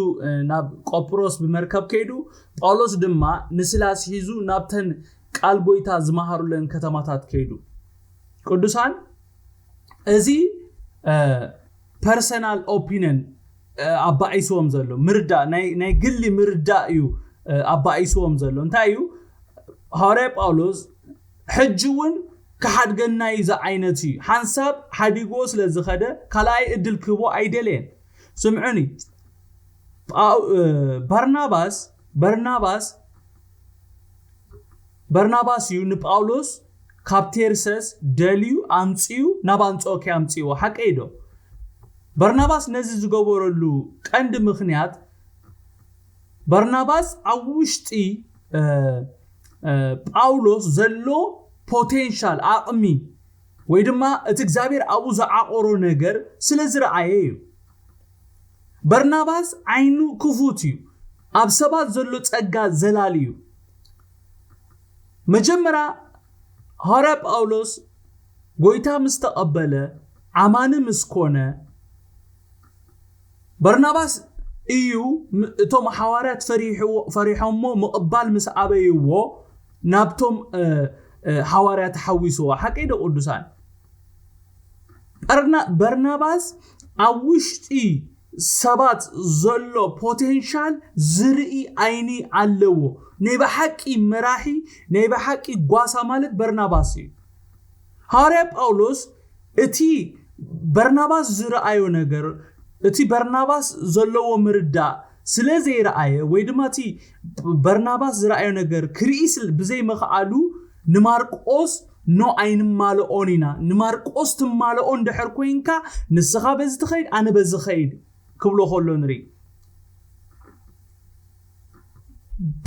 ናብ ቆጵሮስ ብመርከብ ከይዱ፣ ጳውሎስ ድማ ንሲላስ ሒዙ ናብተን ቃል ጎይታ ዝመሃሩለን ከተማታት ከይዱ። ቅዱሳን፣ እዚ ፐርሰናል ኦፒኒየን ኣባኢስዎም ዘሎ ምርዳእ፣ ናይ ግሊ ምርዳእ እዩ ኣባኢስዎም ዘሎ። እንታይ እዩ? ሃዋርያ ጳውሎስ ሕጂ እውን ክሓድገና እዩ ዝዓይነት እዩ። ሓንሳብ ሓዲግዎ ስለ ዝኸደ ካልኣይ እድል ክህቦ ኣይደለየን። ስምዑኒ፣ ባርናባስ በርናባስ በርናባስ እዩ ንጳውሎስ ካብ ቴርሰስ ደልዩ ኣምፅኡ ናብ ኣንጾኪያ ኣምፅዎ። ሓቀይ ዶ? በርናባስ ነዚ ዝገበረሉ ቀንዲ ምኽንያት፣ በርናባስ ኣብ ውሽጢ ጳውሎስ ዘሎ ፖቴንሻል፣ ኣቕሚ፣ ወይ ድማ እቲ እግዚኣብሔር ኣብኡ ዝዓቆሮ ነገር ስለ ዝረኣየ እዩ። በርናባስ ዓይኑ ክፉት እዩ። ኣብ ሰባት ዘሎ ጸጋ ዘላሊ እዩ። መጀመርያ ሃዋርያ ጳውሎስ ጎይታ ምስ ተቐበለ፣ ኣማኒ ምስ ኮነ፣ በርናባስ እዩ እቶም ሃዋርያት ፈሪሖሞ ምቕባል ምስ ኣበይዎ ናብቶም ሃዋርያት ተሓዊስዎ። ሓቀይ ዶ ቅዱሳን? በርናባስ ኣብ ውሽጢ ሰባት ዘሎ ፖቴንሻል ዝርኢ ዓይኒ ኣለዎ። ናይ ብሓቂ መራሒ፣ ናይ ብሓቂ ጓሳ ማለት በርናባስ እዩ። ሃዋርያ ጳውሎስ እቲ በርናባስ ዝረኣዮ ነገር፣ እቲ በርናባስ ዘለዎ ምርዳእ ስለ ዘይረኣየ፣ ወይ ድማ እቲ በርናባስ ዝረኣዮ ነገር ክርኢ ብዘይምኽኣሉ፣ ንማርቆስ ኖ ኣይንማልኦን ኢና፣ ንማርቆስ ትማልኦ እንድሕር ኮይንካ ንስኻ በዚ ትኸይድ ኣነ በዚ ኸይድ ክብሎ ከሎ ንርኢ።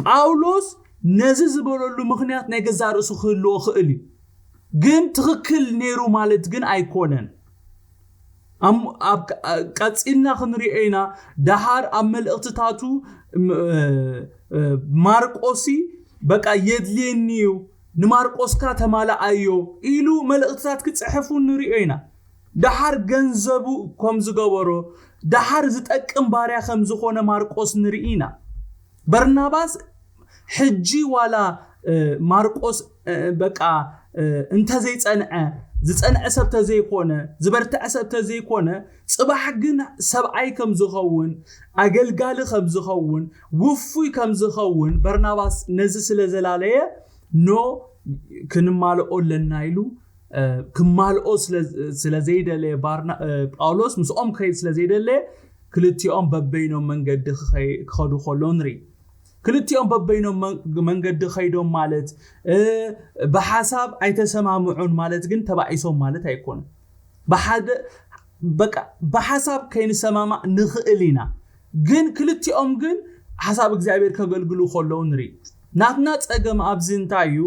ጳውሎስ ነዚ ዝበለሉ ምኽንያት ናይ ገዛ ርእሱ ክህልዎ ክእል እዩ፣ ግን ትኽክል ነይሩ ማለት ግን ኣይኮነን። ቀፂልና ክንሪኦ ኢና። ደሓር ኣብ መልእኽትታቱ ማርቆሲ በቃ የድልየኒ እዩ፣ ንማርቆስካ ተማልኣዮ ኢሉ መልእኽትታት ክፅሕፉ ንሪኦ ኢና። ደሓር ገንዘቡ ከም ዝገበሮ፣ ደሓር ዝጠቅም ባርያ ከም ዝኾነ ማርቆስ ንርኢ ኢና። በርናባስ ሕጂ ዋላ ማርቆስ በቃ እንተዘይጸንዐ፣ ዝጸንዐ ሰብ ተዘይኮነ፣ ዝበርትዐ ሰብ ተዘይኮነ፣ ጽባሕ ግን ሰብኣይ ከም ዝኸውን፣ ኣገልጋሊ ከም ዝኸውን፣ ውፉይ ከም ዝኸውን በርናባስ ነዚ ስለ ዘላለየ፣ ኖ ክንማልኦ ኣለና ኢሉ ክማልኦ ስለ ዘይደለየ ጳውሎስ ምስኦም ክኸይድ ስለ ዘይደለየ ክልቲኦም በበይኖም መንገዲ ክኸዱ ከሎ ንርኢ። ክልቲኦም በበይኖም መንገዲ ከይዶም ማለት ብሓሳብ ኣይተሰማምዑን ማለት ግን ተባኢሶም ማለት ኣይኮኑን። ብሓደ በቃ ብሓሳብ ከይንሰማማዕ ንኽእል ኢና፣ ግን ክልቲኦም ግን ሓሳብ እግዚኣብሔር ከገልግሉ ከለዉ ንርኢ። ናትና ጸገም ኣብዚ እንታይ እዩ?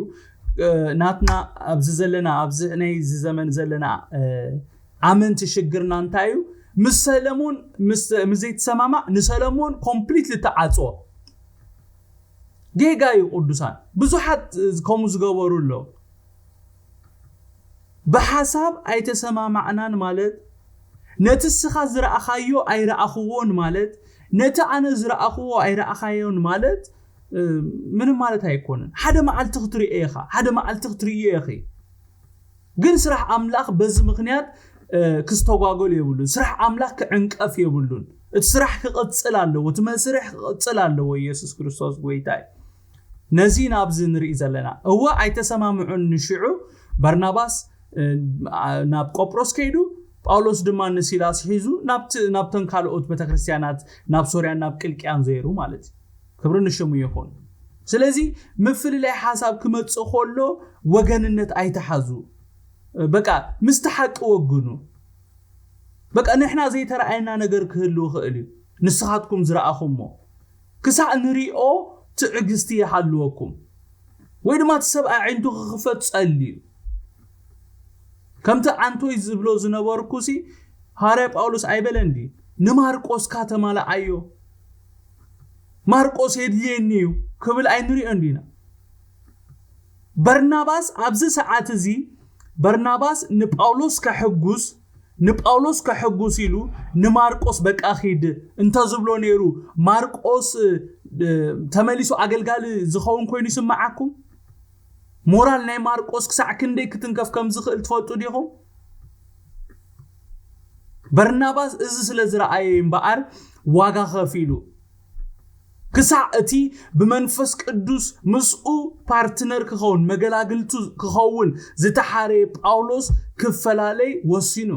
ናትና ኣብዚ ዘለና ኣብዚ ናይ እዚ ዘመን ዘለና ኣመንቲ ሽግርና እንታይ እዩ? ምስ ሰለሙን ምስ ዘይትሰማማዕ ንሰለሙን ኮምፕሊትሊ ተዓጽዎ። ጌጋ እዩ ቅዱሳን፣ ብዙሓት ከምኡ ዝገበሩ ኣለዉ። ብሓሳብ ኣይተሰማማዕናን ማለት ነቲ እስኻ ዝረኣኻዮ ኣይረኣኽዎን ማለት ነቲ ኣነ ዝረኣኽዎ ኣይረኣኻዮን ማለት ምንም ማለት ኣይኮነን። ሓደ መዓልቲ ክትሪኦ ኢኻ፣ ሓደ መዓልቲ ክትርእዮ ኢኺ። ግን ስራሕ ኣምላኽ በዚ ምኽንያት ክስተጓጎል የብሉን። ስራሕ ኣምላኽ ክዕንቀፍ የብሉን። እቲ ስራሕ ክቕጽል ኣለዎ። እቲ መስርሕ ክቕጽል ኣለዎ። ኢየሱስ ክርስቶስ ጎይታ እዩ። ነዚ ኢና ኣብዚ ንርኢ ዘለና። እወ ኣይተሰማምዑን። ንሽዑ በርናባስ ናብ ቆጵሮስ ከይዱ፣ ጳውሎስ ድማ ንሲላስ ሒዙ ናብተን ካልኦት ቤተክርስትያናት ናብ ሶርያን ናብ ቅልቅያን ዘይሩ ማለት እዩ። ክብሪ ንሽሙ ይኹን። ስለዚ ምፍልላይ ሓሳብ ክመጽእ ከሎ ወገንነት ኣይተሓዙ። በቃ ምስቲ ሓቂ ወግኑ። በቃ ንሕና ዘይተረኣየና ነገር ክህሉ ይኽእል እዩ፣ ንስኻትኩም ዝረኣኹሞ። ክሳዕ ንሪኦ ትዕግስቲ ይሃልወኩም። ወይ ድማ እቲ ሰብኣይ ዓይንቱ ክኽፈት ጸልዩ። ከምቲ ዓንቶይ ዝብሎ ዝነበርኩ ሲ ሃዋርያ ጳውሎስ ኣይበለን ድዩ? ንማርቆስካ ተማልኣዮ፣ ማርቆስ የድልየኒ እዩ ክብል ኣይንሪኦን ዲና? በርናባስ ኣብዚ ሰዓት እዚ በርናባስ ንጳውሎስ ከሕጉስ ንጳውሎስ ከሕጉስ ኢሉ ንማርቆስ በቃ ኺድ እንተዝብሎ ነይሩ ማርቆስ ተመሊሱ ኣገልጋሊ ዝኸውን ኮይኑ ይስምዓኩም? ሞራል ናይ ማርቆስ ክሳዕ ክንደይ ክትንከፍ ከም ዝኽእል ትፈልጡ ዲኹም? በርናባስ እዚ ስለ ዝረኣየ እምበኣር ዋጋ ከፊሉ ክሳዕ እቲ ብመንፈስ ቅዱስ ምስኡ ፓርትነር ክኸውን መገላግልቱ ክኸውን ዝተሓረየ ጳውሎስ ክፈላለይ ወሲኑ።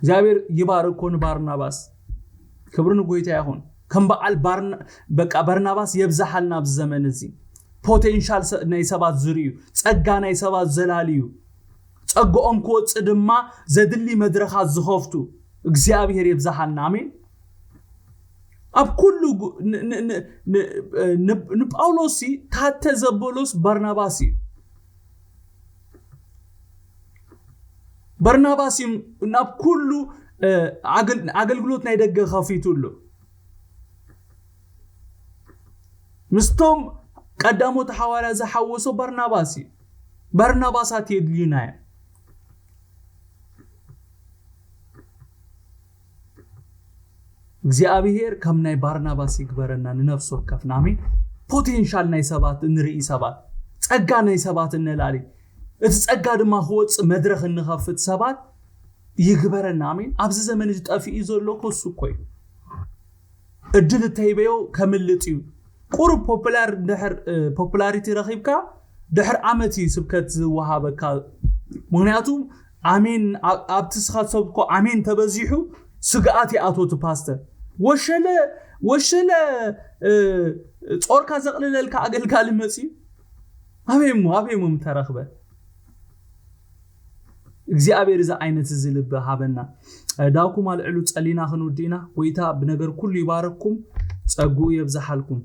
እግዚኣብሔር ይባርኮ ንባርናባስ። ክብሪ ንጎይታ ይኹን። ከም በዓል በቃ በርናባስ የብዝሓልና ኣብዚ ዘመን እዚ። ፖቴንሻል ናይ ሰባት ዝርእዩ፣ ጸጋ ናይ ሰባት ዘላልዩ፣ ጸግኦም ክወጽእ ድማ ዘድሊ መድረኻት ዝኸፍቱ እግዚኣብሔር የብዝሓልና። ኣሜን። ኣብ ኩሉ ንጳውሎስ ታተ ዘበሎስ በርናባስ እዩ። በርናባስ እዩ ናብ ኩሉ ኣገልግሎት ናይ ደገ ከፊቱ ኣሎ። ምስቶም ቀዳሞት ሓዋርያ ዝሓወሶ በርናባስ እዩ። በርናባሳት የድልዩና እዮም። እግዚኣብሔር ከም ናይ ባርናባስ ይግበረና። ንነፍሲ ወከፍና ኣሜን። ፖቴንሻል ናይ ሰባት እንርኢ ሰባት፣ ጸጋ ናይ ሰባት እነላሊ፣ እቲ ጸጋ ድማ ክወጽእ መድረኽ እንኸፍት ሰባት ይግበረና። ኣሜን። ኣብዚ ዘመን እዚ ጠፊኡ ዘሎ ከሱ እኮ እዩ። እድል እተይበዮ ከምልጥ እዩ። ቁሩብ ፖፑላር ድሕር ፖፑላሪቲ ረኺብካ ድሕር ዓመት እዩ ስብከት ዝወሃበካ። ምክንያቱ ኣሜን ኣብቲ ስኻ ትሰብኮ ኣሜን ተበዚሑ ስግኣት ይኣትዎ እቲ ፓስተር። ወሸለ ወሸለ ጾርካ ዘቕልለልካ ኣገልጋሊ መፅዩ ኣበይ እሞ ኣበይ እሞ ምተረኽበ። እግዚኣብሔር እዚ ዓይነት እዚ ልቢ ሃበና። ዳውኩም ኣልዕሉ ጸሊና ክንውድእና። ጎይታ ብነገር ኩሉ ይባረኩም፣ ጸጉኡ የብዝሓልኩም።